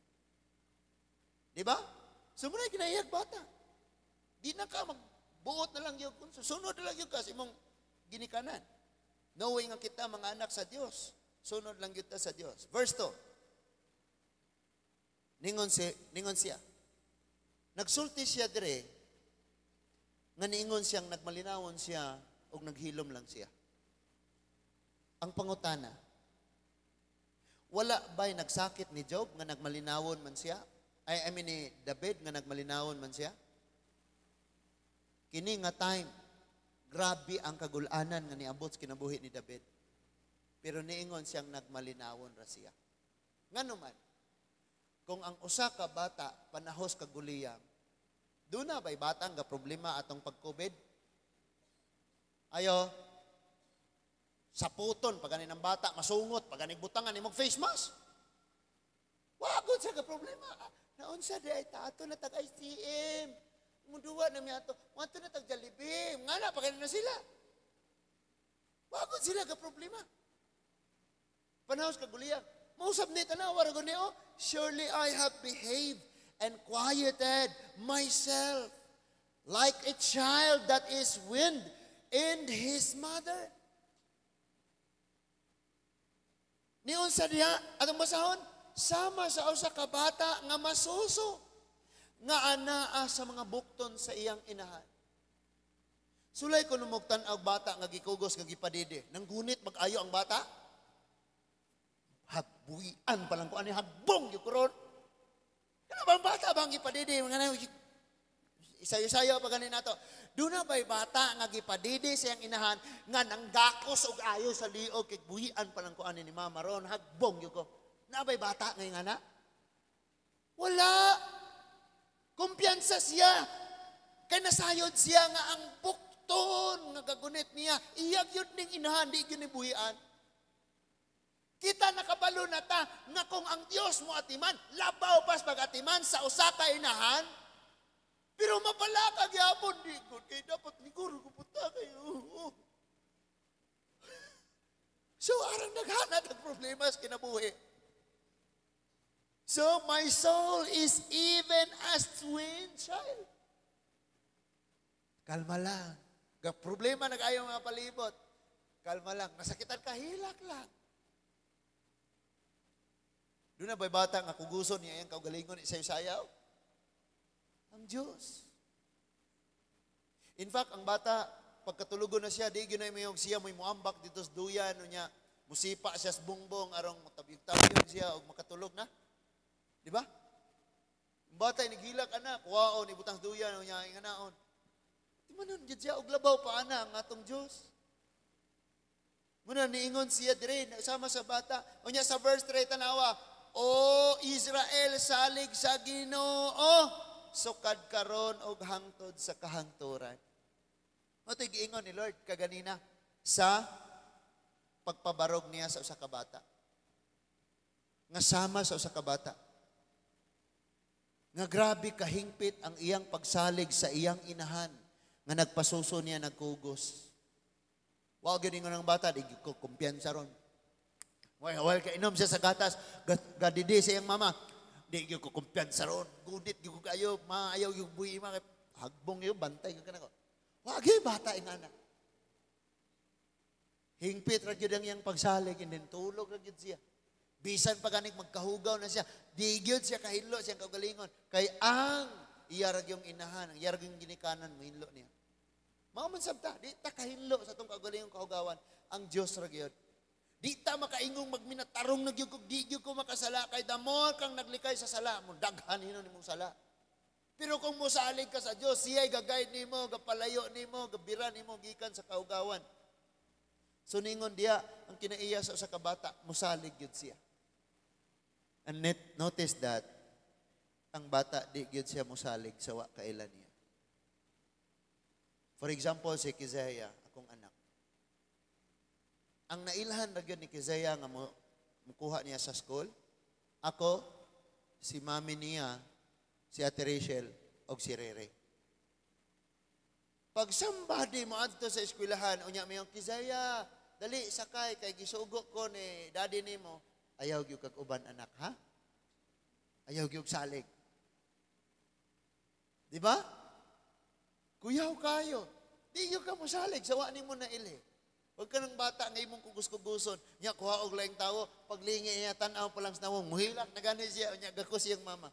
Di ba? So muna kinahiyag bata. Di na ka magbuot na lang yun. Sunod na lang yun ka sa imong ginikanan. Knowing nga kita mga anak sa Dios, sunod lang kita sa Dios. Verse 2. Ningon siya. Nagsulti siya dire nga niingon siyang nagmalinawon siya ug naghilom lang siya. Ang pangutana, wala ba'y nagsakit ni Job nga nagmalinawon man siya? Ay, I mean ni David nga nagmalinawon man siya? Kini nga time, grabe ang kagulanan nga niabot sa kinabuhi ni David. Pero niingon siyang nagmalinawon ra siya. Ngano man, kung ang usa ka bata panahos kaguliyang, doon na ba'y batang ga problema atong pag-COVID? Ayo, saputon, pag ng bata, masungot, pag butangan, imong face mask. Wagod siya ka problema. Naunsa di ay tato na tag ICM. Muduwa na mi ato. Wanto na tag Jollibee. Nga na, pag na sila. Wagod sila ka problema. Panahos kaguliyang. Mausab ni tanawa ra gani oh. "Surely I have behaved and quieted myself like a child that is weaned in his mother." Niun sa diha, atong basahon, sama sa usa ka bata nga masuso, nga anaa sa mga bukton sa iyang inahan. Sulay ko numugtan og bata nga gikugos nga gipadede. Nanggunit mag-ayo ang bata. Hagbuian pa lang ko ani hagbong gyud ko ron. Kana bang bata bang gipadede mga na isayo-sayo pa gani nato. Duna ba'y bata nga gipadede sa iyang inahan nga nanggakos og ayo sa liog kay buhian pa lang ko ani ni mama ron hagbong gyud ko? Naa ba'y bata nga ingana? Wala. Kumpiyansa siya. Kay nasayod siya nga ang bukton nga gagunit niya, iya gyud ning inahan, di gyud ni buhian. Kita nakabalo na ta nga kung ang Dios mo atiman, labaw pas pag-atiman sa usa ka inahan. Pero mapalaka gyapon di ko kay dapat liguro ko punta kayo. So arang naghanat ang problema sa kinabuhi. So my soul is even as twin child. Kalma lang. Ga problema nag-ayaw mga palibot. Kalma lang. Nasakitan ka, hilak lang. Doon na ba'y bata nga kuguson niya ang kaugalingon isayo-sayaw? Ang Diyos. In fact, ang bata, pagkatulugo na siya, di ginay mo yung siya mo'y muambak dito sa duyan, o niya, musipa siya sa bungbong, arong mutabiyog-tabiyog siya, o makatulog na. Di ba? Ang bata, inigilak anak, kuwaon, ibutang sa duyan, o niya, inganaon. Di man nun, dyan siya, og labaw pa ana, ang atong Diyos. Muna, niingon siya dire, sama sa bata. O niya, sa verse 3, tanawa, "O Israel, salig sa Ginoo, sukad karon og hangtod sa kahangturan." Mao to'y giingon ni Lord kaganina sa pagpabarog niya sa usa ka bata. Nga sama sa usa ka bata. Nga grabe kahingpit ang iyang pagsalig sa iyang inahan nga nagpasuso niya nagkugos. Wa gyud ingon ang bata, di ko kumpiyansa ron. Well, kainom siya sa gatas, gadidi sa iyang mama. Di gyud ko kumpiyansa ron. Gunit gyud ko kayo, maayaw yung buhi ma. Hagbong yun, bantay ka kanako. Wa gyud bata ingana. Hingpit ra gyud ang iyang pagsalig and then tulog ra gyud siya. Bisan pa ganig magkahugaw na siya, di gyud siya kahilo siyang kaugalingon. Kay ang iya ra gyung inahan, ang iya ra gyung ginikanan mohinlo niya. Mao man sabta, di ta kahinlo sa atong kaugalingong kahugawan, ang Dios ra gyud. Di ta makaingong magminatarong na gyud ko, di gyud ko makasala kay the more kang naglikay sa sala, mo daghan hinon nimong sala. Pero kung mosalig ka sa Dios, siya'y gagayad nimo, gapalayo nimo, gabira nimo gikan sa kahugawan. So ningon diya ang kinaiya sa usa ka bata, mosalig gyud siya. And notice that ang bata di gyud siya mosalig sa wa kaila niya. For example, si Keziah, akong anak. Ang nailhan ra gyud ni Keziah nga mukuha niya sa school, ako, si mami niya, si Ate Rachel, og si Rere. Pag somebody mo adto sa eskwelahan, unya mayong, "Keziah, dali sakay kay gisugo ko ni daddy nimo." Ayaw gyud kag uban, anak, ha? Ayaw gyud salig. Di ba? Kuyaw kayo. Di gyud ka mosalig sa wa nimo na ili. Huwag ka ng bata nga imong kugus-kuguson. Nya kuha og laing tawo, paglingi niya tan-aw pa lang sa nawong, muhilak na gani siya, nya gakos siyang mama.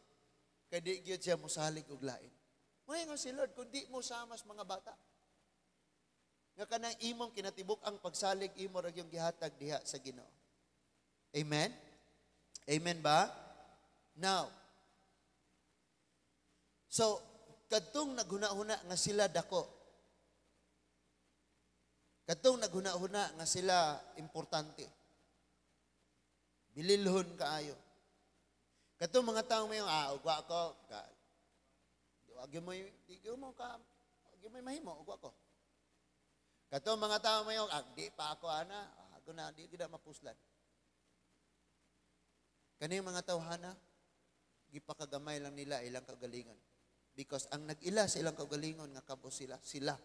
Kay di gyud siya mosalig og lain. Moingon si Lord, kung di mo samas mga bata, nga kanang imong kinatibuk ang pagsalig imo ra gyung gihatag diha sa Ginoo. Amen? Amen ba? Now, so, kadtong naghuna-huna nga sila dako, kadtong naghuna-huna nga sila importante, bililhon kaayo. Kadtong mga tawo mayon, ugwa ko, ka, wag mo, di mo ka, wag mo mahimo, ugwa ko. Kadtong mga tawo mayon, di pa ako ana, ako na, di gid mapuslan. Kani mga tawhana, gipakagamay lang nila ilang kaugalingon. Because ang nag-ila sa ilang kaugalingon nga kabos sila, sila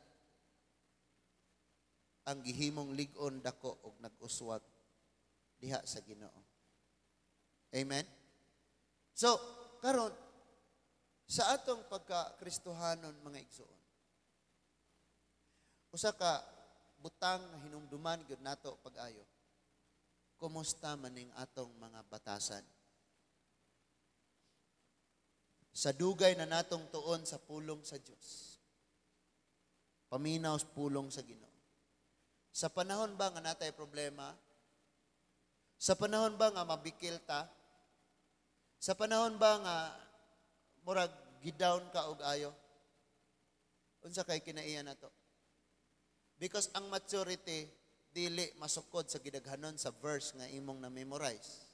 ang gihimong lig-on dako og nag-uswag diha sa Ginoo. Amen? So, karon sa atong pagka-Kristohanon, mga igsoon, usa ka butang nga hinumduman gyud nato pag-ayo, kumusta maning atong mga batasan? Sa dugay na natong tuon sa pulong sa Dios, paminaw sa pulong sa Ginoo. Sa panahon ba nga natay problema? Sa panahon ba nga mabikil ta? Sa panahon ba nga murag gidown ka og ayo? Unsa kay kinaiya nato? Because ang maturity dili masukod sa gidaghanon sa verse nga imong na-memorize.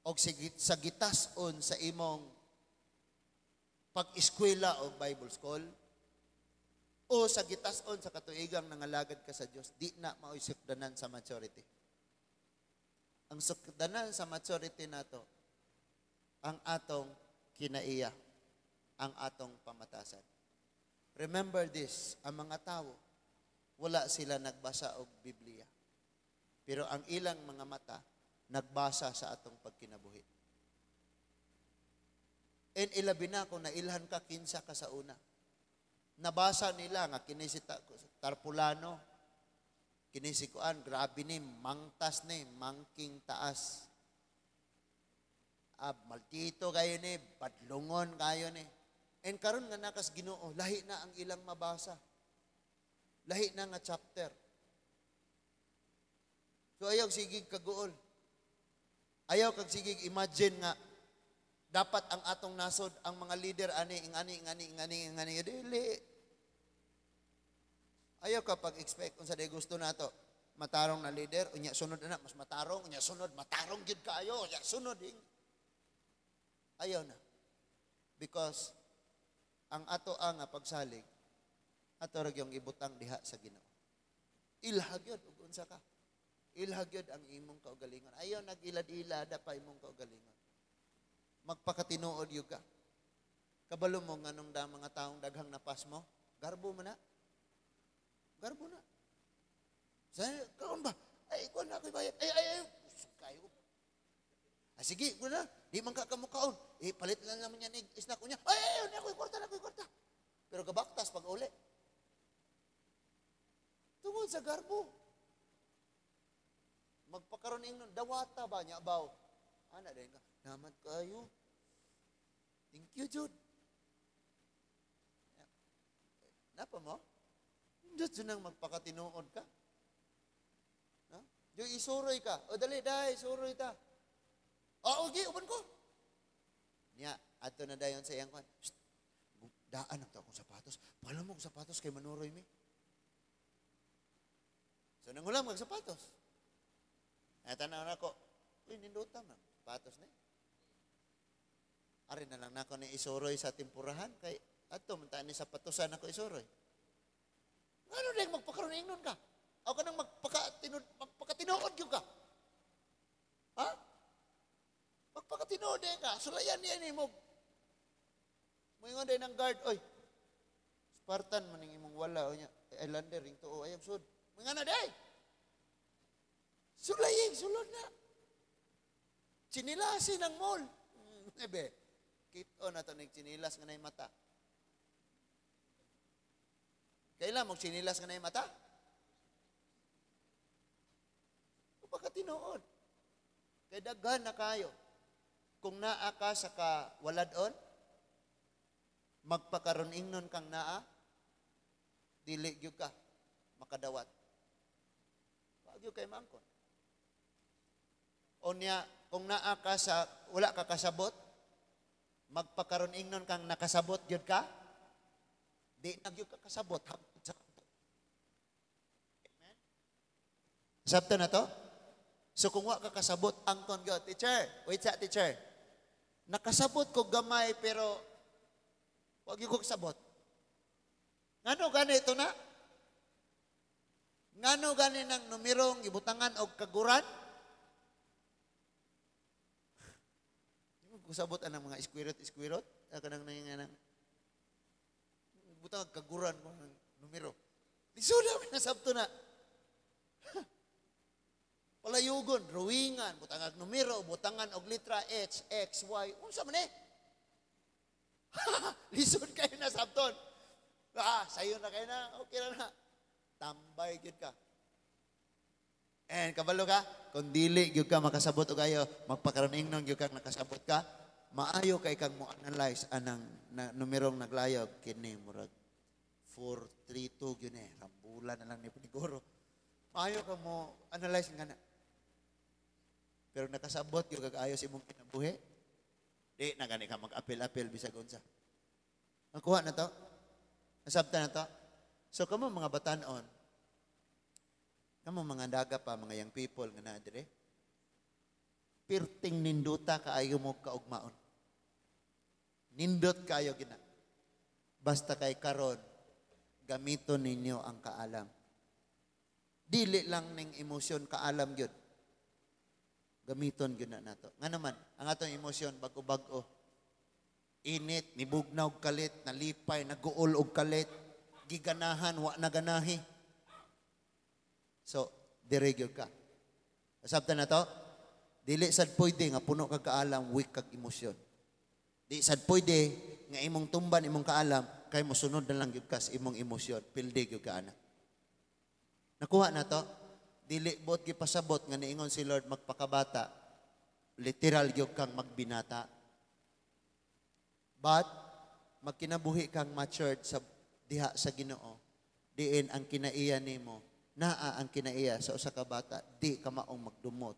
Og sa gitas-on sa imong pag-eskwela o Bible school o sa gitas-on sa katuigang nangalagad ka sa Dios, di na mao'y sukdanan sa maturity. Ang sukdanan sa maturity nato, ang atong kinaiya, ang atong pamatasan. Remember this, ang mga tao, wala sila nagbasa og Biblia. Pero ang ilang mga mata, nagbasa sa atong pagkinabuhi. And ilabi na kung nailhan ka, kinsa ka sa una. Nabasa nila nga kini si Tarpulano, kini si Kuan, grabe ni, mangtas ni, mangking taas. Ah, maldito kayo ni, badlungon kayo ni. And karon nga nakas Ginoo, lahi na ang ilang mabasa. Lahi na nga chapter. So ayaw sigig kaguol. Ayaw kag sigig imagine nga dapat ang atong nasod, ang mga leader ani, ingani, ingani, ingani, ingani, dili. Ayaw ka pag-expect unsa day gusto nato. Matarong na leader, unya sunod na mas matarong, unya sunod matarong gyud kaayo, unya sunod. Ayaw na. Because ang ato ang nga pagsalig, ato ra gyud ibutang diha sa Ginoo. Ilha gyud ug unsa ka. Ilha gyud ang imong kaugalingon. Ayaw nag-ilad-ilada pa imong kaugalingon. Magpakatinuod gyud ka. Kabalo mo nganong da mga taong daghang napas mo, garbo man na. Garbo na. Sa karon ba? Ay, ikaw na ako'y bayad. Ay, ay, ay. Kayo. Ay, sige, ko na. Di man ka kamukaon. Eh, palit lang naman yan isna ko niya. Ay, ay, ay, ako'y kwarta, ako'y kwarta. Pero gabaktas pag uli. Tungod sa garbo. Magpakaroon ingnon, dawata ba niya, baw? Ana, dahil ka, naman kayo. Thank you, Jude. Napa mo? Diyos yun ang magpakatinuod ka. No? Diyos, isuroy ka. O dali, dahil, isuroy ta. O, okay, uban ko. Niya, ato na dayon sa iyang kwan. Shh, daan ang akong sapatos. Pala mo akong sapatos kay manuroy mi. So, nangulam kag sapatos. Ay, tanaw na ko, uy, ninduta man. Sapatos ni. Ari na lang nako ni isuroy sa timpurahan. Kay, ato, man ni sapatosan ako isuroy. Ano na yung magpakaroon ingnon ka? O ka nang magpakatinuod yun ka? Ha? Magpakatinuod din ka. Sulayan niya ni mo. Muingon din ang guard, oy, Spartan maning imong wala o niya. Islander, ring tuo, ayag sud. Muingon na day. Sulayin, sulod na. Chinilasin ang mall. Ebe, kito na to ning chinilas nga nay mata. Kailan mo chinilas nga nay mata? Pagkatinuod. Kay daghan na kayo. Kung naa ka sa kawaladon, magpakaroon ingnon kang naa, dili gyud ka makadawat. Wa gyud kay maangkon. O niya, kung naa ka sa wala ka kasabot, magpakaroon ingnon kang nakasabot gyud ka, di na gyud ka kasabot. Amen? Sabto na to? So kung wa ka kasabot, angkon gyud, teacher, wait sa teacher. Nakasabot ko gamay pero wa gyud ko kasabot. Ngano gani ito na? Ngano gani nang numerong ibutangan og kaguran? Di mo kusabot anang mga iskwirot-iskwirot? Kanang nanginganang butang kaguran ko ng numero. Lisod na, nasabto na. Palayugon, drawingan, butangag numero, butangan og litra H, X, Y. Unsa man eh? Lisod kayo na sabton. Ah, sayo na kayo na. Okay na na. Tambay gyud ka. And kabalo ka, kung dili gyud ka makasabot og ayo, magpakaroon gyud kang nakasabot ka, maayo kay kang mo analyze anang na, numerong naglayog kini murag 4 3 2 gyud eh, rambulan na lang ni paniguro. Maayo ka mo analyze nga na. Pero nakasabot gyud kag ayo sa imong kinabuhi, di na gani ka mag-apil-apil bisag unsa. Nakuha na to? Nasabtan na to? So kamo mga batanon, kamo mga daga pa, mga young people nga naa dire, pirting ninduta kaayo mo kaugmaon. Nindot kaayo gina. Basta kay karon gamiton ninyo ang kaalam. Dili lang ning emosyon, kaalam gyud. Gamiton gyud na nato. Nga naman, ang atong emosyon bag-o-bag-o. Init, nibugnaw og kalit, nalipay, naguol og kalit, giganahan, wa naganahi. So, dire gyud ka. Nasabtan na to? Dili sad pwede nga puno kag kaalam, weak kag emosyon. Di sad pwede nga imong tumban imong kaalam kay mosunod na lang gyud ka sa imong emosyon, pildi gyud ka ana. Nakuha na to? Dili bot gipasabot nga niingon si Lord magpakabata, literal gyud kang magbinata. But magkinabuhi kang matured sa diha sa Ginoo, diin ang kinaiya nimo, naa ang kinaiya sa usa ka bata, di ka maong magdumot.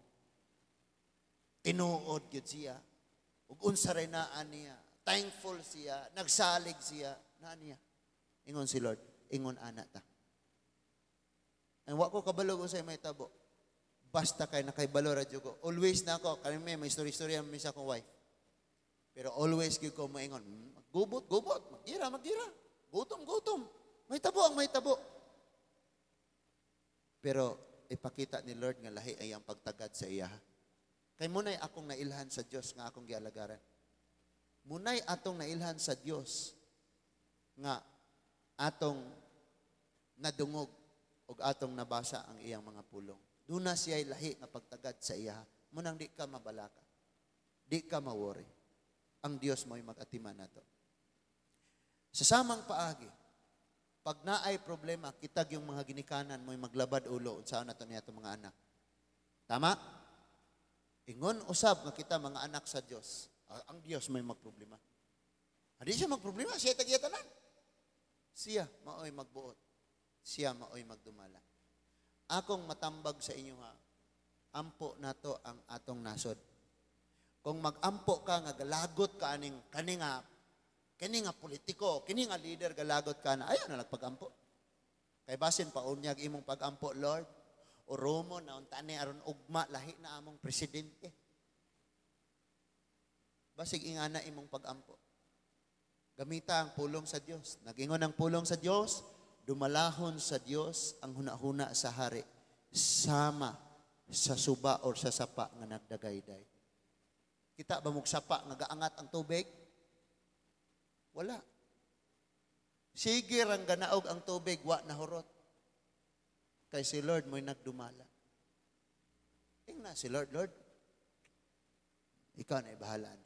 Tinuod gyud siya. Ug unsa ray naa niya, thankful siya, nagsalig siya, naa niya. Ingon si Lord, ingon ana ta. Ang wa ko kabalo kung unsay mahitabo. Basta kay nakaibalo ra jud ko. Always na ako, kani may story-story mi sa akong wife. Pero always gyud ko moingon, "Maggubot, gubot, magira, magira. Gutom, gutom. May tabo ang may tabo." Pero ipakita ni Lord nga lahi ay ang pagtagad sa iya. Kay munay akong nailhan sa Dios nga akong gialagaran. Munay atong nailhan sa Dios nga atong nadungog ug atong nabasa ang iyang mga pulong. Duna siya lahi nga pagtagad sa iya. Munang di ka mabalaka. Di ka ma-worry. Ang Dios mo'y mag-atiman nato. Sa samang paagi, pag naay problema, kitag yung mga ginikanan mo'y maglabad ulo unsaon nato niya mga anak. Tama? Ingon usab nga kita mga anak sa Dios. Ang Dios may magproblema. Di siya magproblema, siya tagiya tanan. Siya maoy magbuot. Siya maoy magdumala. Akong matambag sa inyo ha, ampo nato ang atong nasod. Kung magampo ka nga galagot ka aning kani nga politiko, kini nga leader, galagot ka na, ayaw na nagpagampo. Kay basin pa unyag imong pagampo, "Lord, uromo na unta ni aron ugma lahi na among presidente." Basig ingana imong pagampo. Gamita ang pulong sa Dios. Nagingon ang pulong sa Dios, dumalahon sa Dios ang hunahuna sa hari sama sa suba or sa sapa nga nagdagayday. Kita ba mong sapa nga gaangat ang tubig? Wala. Sige rang ganaog ang tubig, wa nahurot. Kay si Lord mo'y nagdumala. Ingna si Lord, "Lord, ikaw na bahala ni.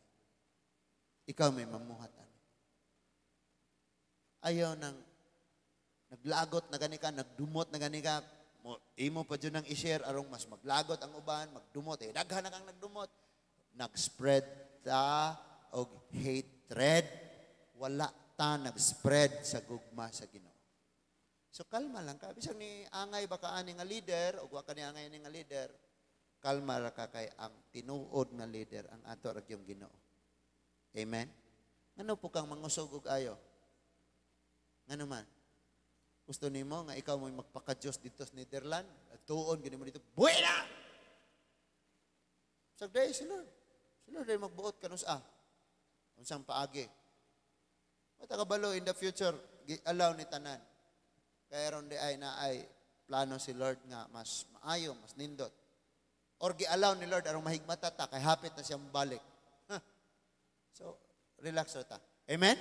Ikaw may mamuhat ani." Ayaw nang naglagot na gani ka, nagdumot na gani ka, mo, imo pa dyan ang i-share arong mas maglagot ang uban, magdumot. Eh, daghan na kang nagdumot. Nag-spread ta og hatred. Wala ta nag-spread sa gugma sa Ginoo. So kalma lang ka. Bisag ni angay baka ani nga leader o wa ka ni angay ni nga leader, kalma ra ka kay ang tinuod nga leader ang ato ra gyung Ginoo. Amen. Ngano po kang mangusog og ayo? Ngano man? Gusto nimo nga ikaw mo'y magpaka-Diyos dito sa Netherlands? At tuon gani mo dito, buhi na! Sagday si Lord. Si Lord ay magbuot kanus ah. Unsang paagi. Mata kabalo in the future, allow ni tanan. Kaya ron di ay na ay plano si Lord nga mas maayo, mas nindot. Or gi-allow ni Lord arong mahigmata ta kay hapit na siyang balik. Huh. So, relax ra ta. Amen?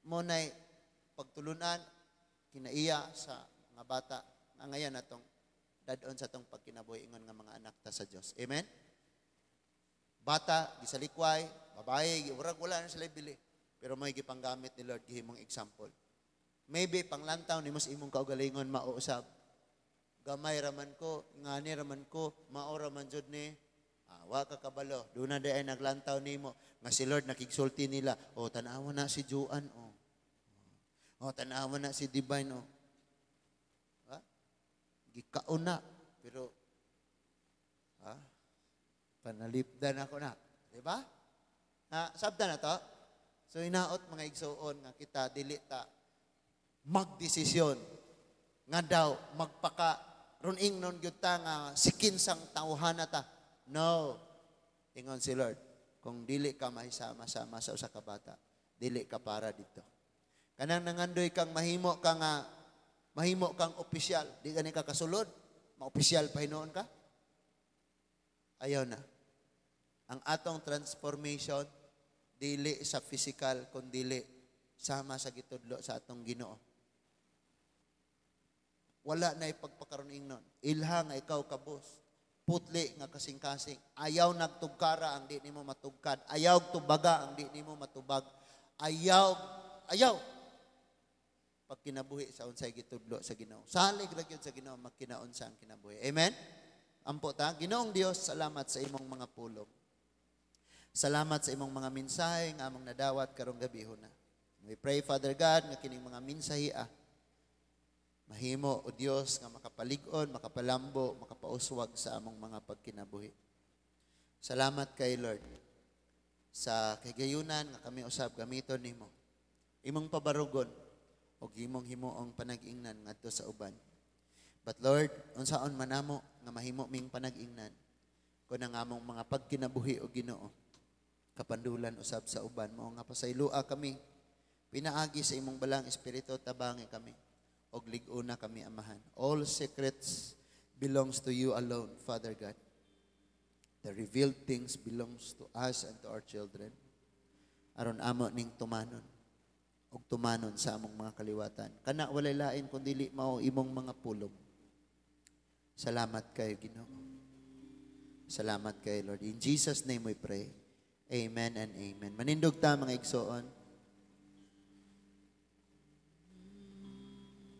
Mo nay pagtulunan kinaiya sa mga bata nga ngayon atong Dadon sa atong pagkinabuhi ingon nga mga anak ta sa Dios. Amen. Bata gisalikway, babae, murag wala na sila bili. Pero may gipanggamit ni Lord, gihimong example. Maybe panglantaw nimo sa imong kaugalingon mauusab. Gamay raman ko, ngani raman ko, mao raman jud ni. Ah, wa ka kabalo. Doon na ay naglantaw nimo nga si Lord nakigsulti nila. Oh, tan-awa na si Juan, oh. Oh, tan-awa na si Divine, oh. Ha? Gikaon na pero ha? Panalipdan ako na. Di ba? Ha, sabta na to? So hinaot, mga igsuon, nga kita dili ta magdesisyon nga daw magpaka ron ingnon gyud ta nga sikinsang tawhana ta. No. Ingon si Lord, kung dili ka mahisama-sama sa usa ka bata, dili ka para dito. Kanang nangandoy kang mahimo ka nga mahimo kang opisyal, di gani ka kasulod, maopisyal pa hinuon ka. Ayaw na. Ang atong transformation dili sa physical kundili sama sa gitudlo sa atong Ginoo. Wala na ipagpakaroon ingnon. Ilha nga ikaw kabus. Putli nga kasing-kasing. Ayaw nagtugkara ang di nimo matugkad. Ayaw tubaga ang di nimo matubag. Ayaw, ayaw. Pagkinabuhi sa unsay gitudlo sa Ginoo. Salig ra gyud sa Ginoo magkinaunsa ang kinabuhi. Amen? Ampo ta, Ginoong Dios, salamat sa imong mga pulong. Salamat sa imong mga mensahe nga among nadawat karong gabi na. We pray, Father God, nga kining mga mensahe mahimo o Dios nga makapalig-on, makapalambo, makapauswag sa among mga pagkinabuhi. Salamat kay Lord sa kahigayunan nga kami usab gamiton nimo. Imong pabarugon og imong himuong panag-ingnan ngadto sa uban. But Lord, unsaon man namo nga mahimo ming panag-ingnan kun ang among mga pagkinabuhi o Ginoo kapandulan usab sa uban mo nga pasaylua kami pinaagi sa imong balang espiritu, tabangi kami og lig-una kami, Amahan. All secrets belongs to you alone, Father God. The revealed things belongs to us and to our children. Aron amo ning tumanon og tumanon sa among mga kaliwatan. Kana walay lain kun dili mao imong mga pulong. Salamat kayo, Ginoo. Salamat kayo, Lord. In Jesus' name we pray. Amen and amen. Manindog ta, mga igsoon.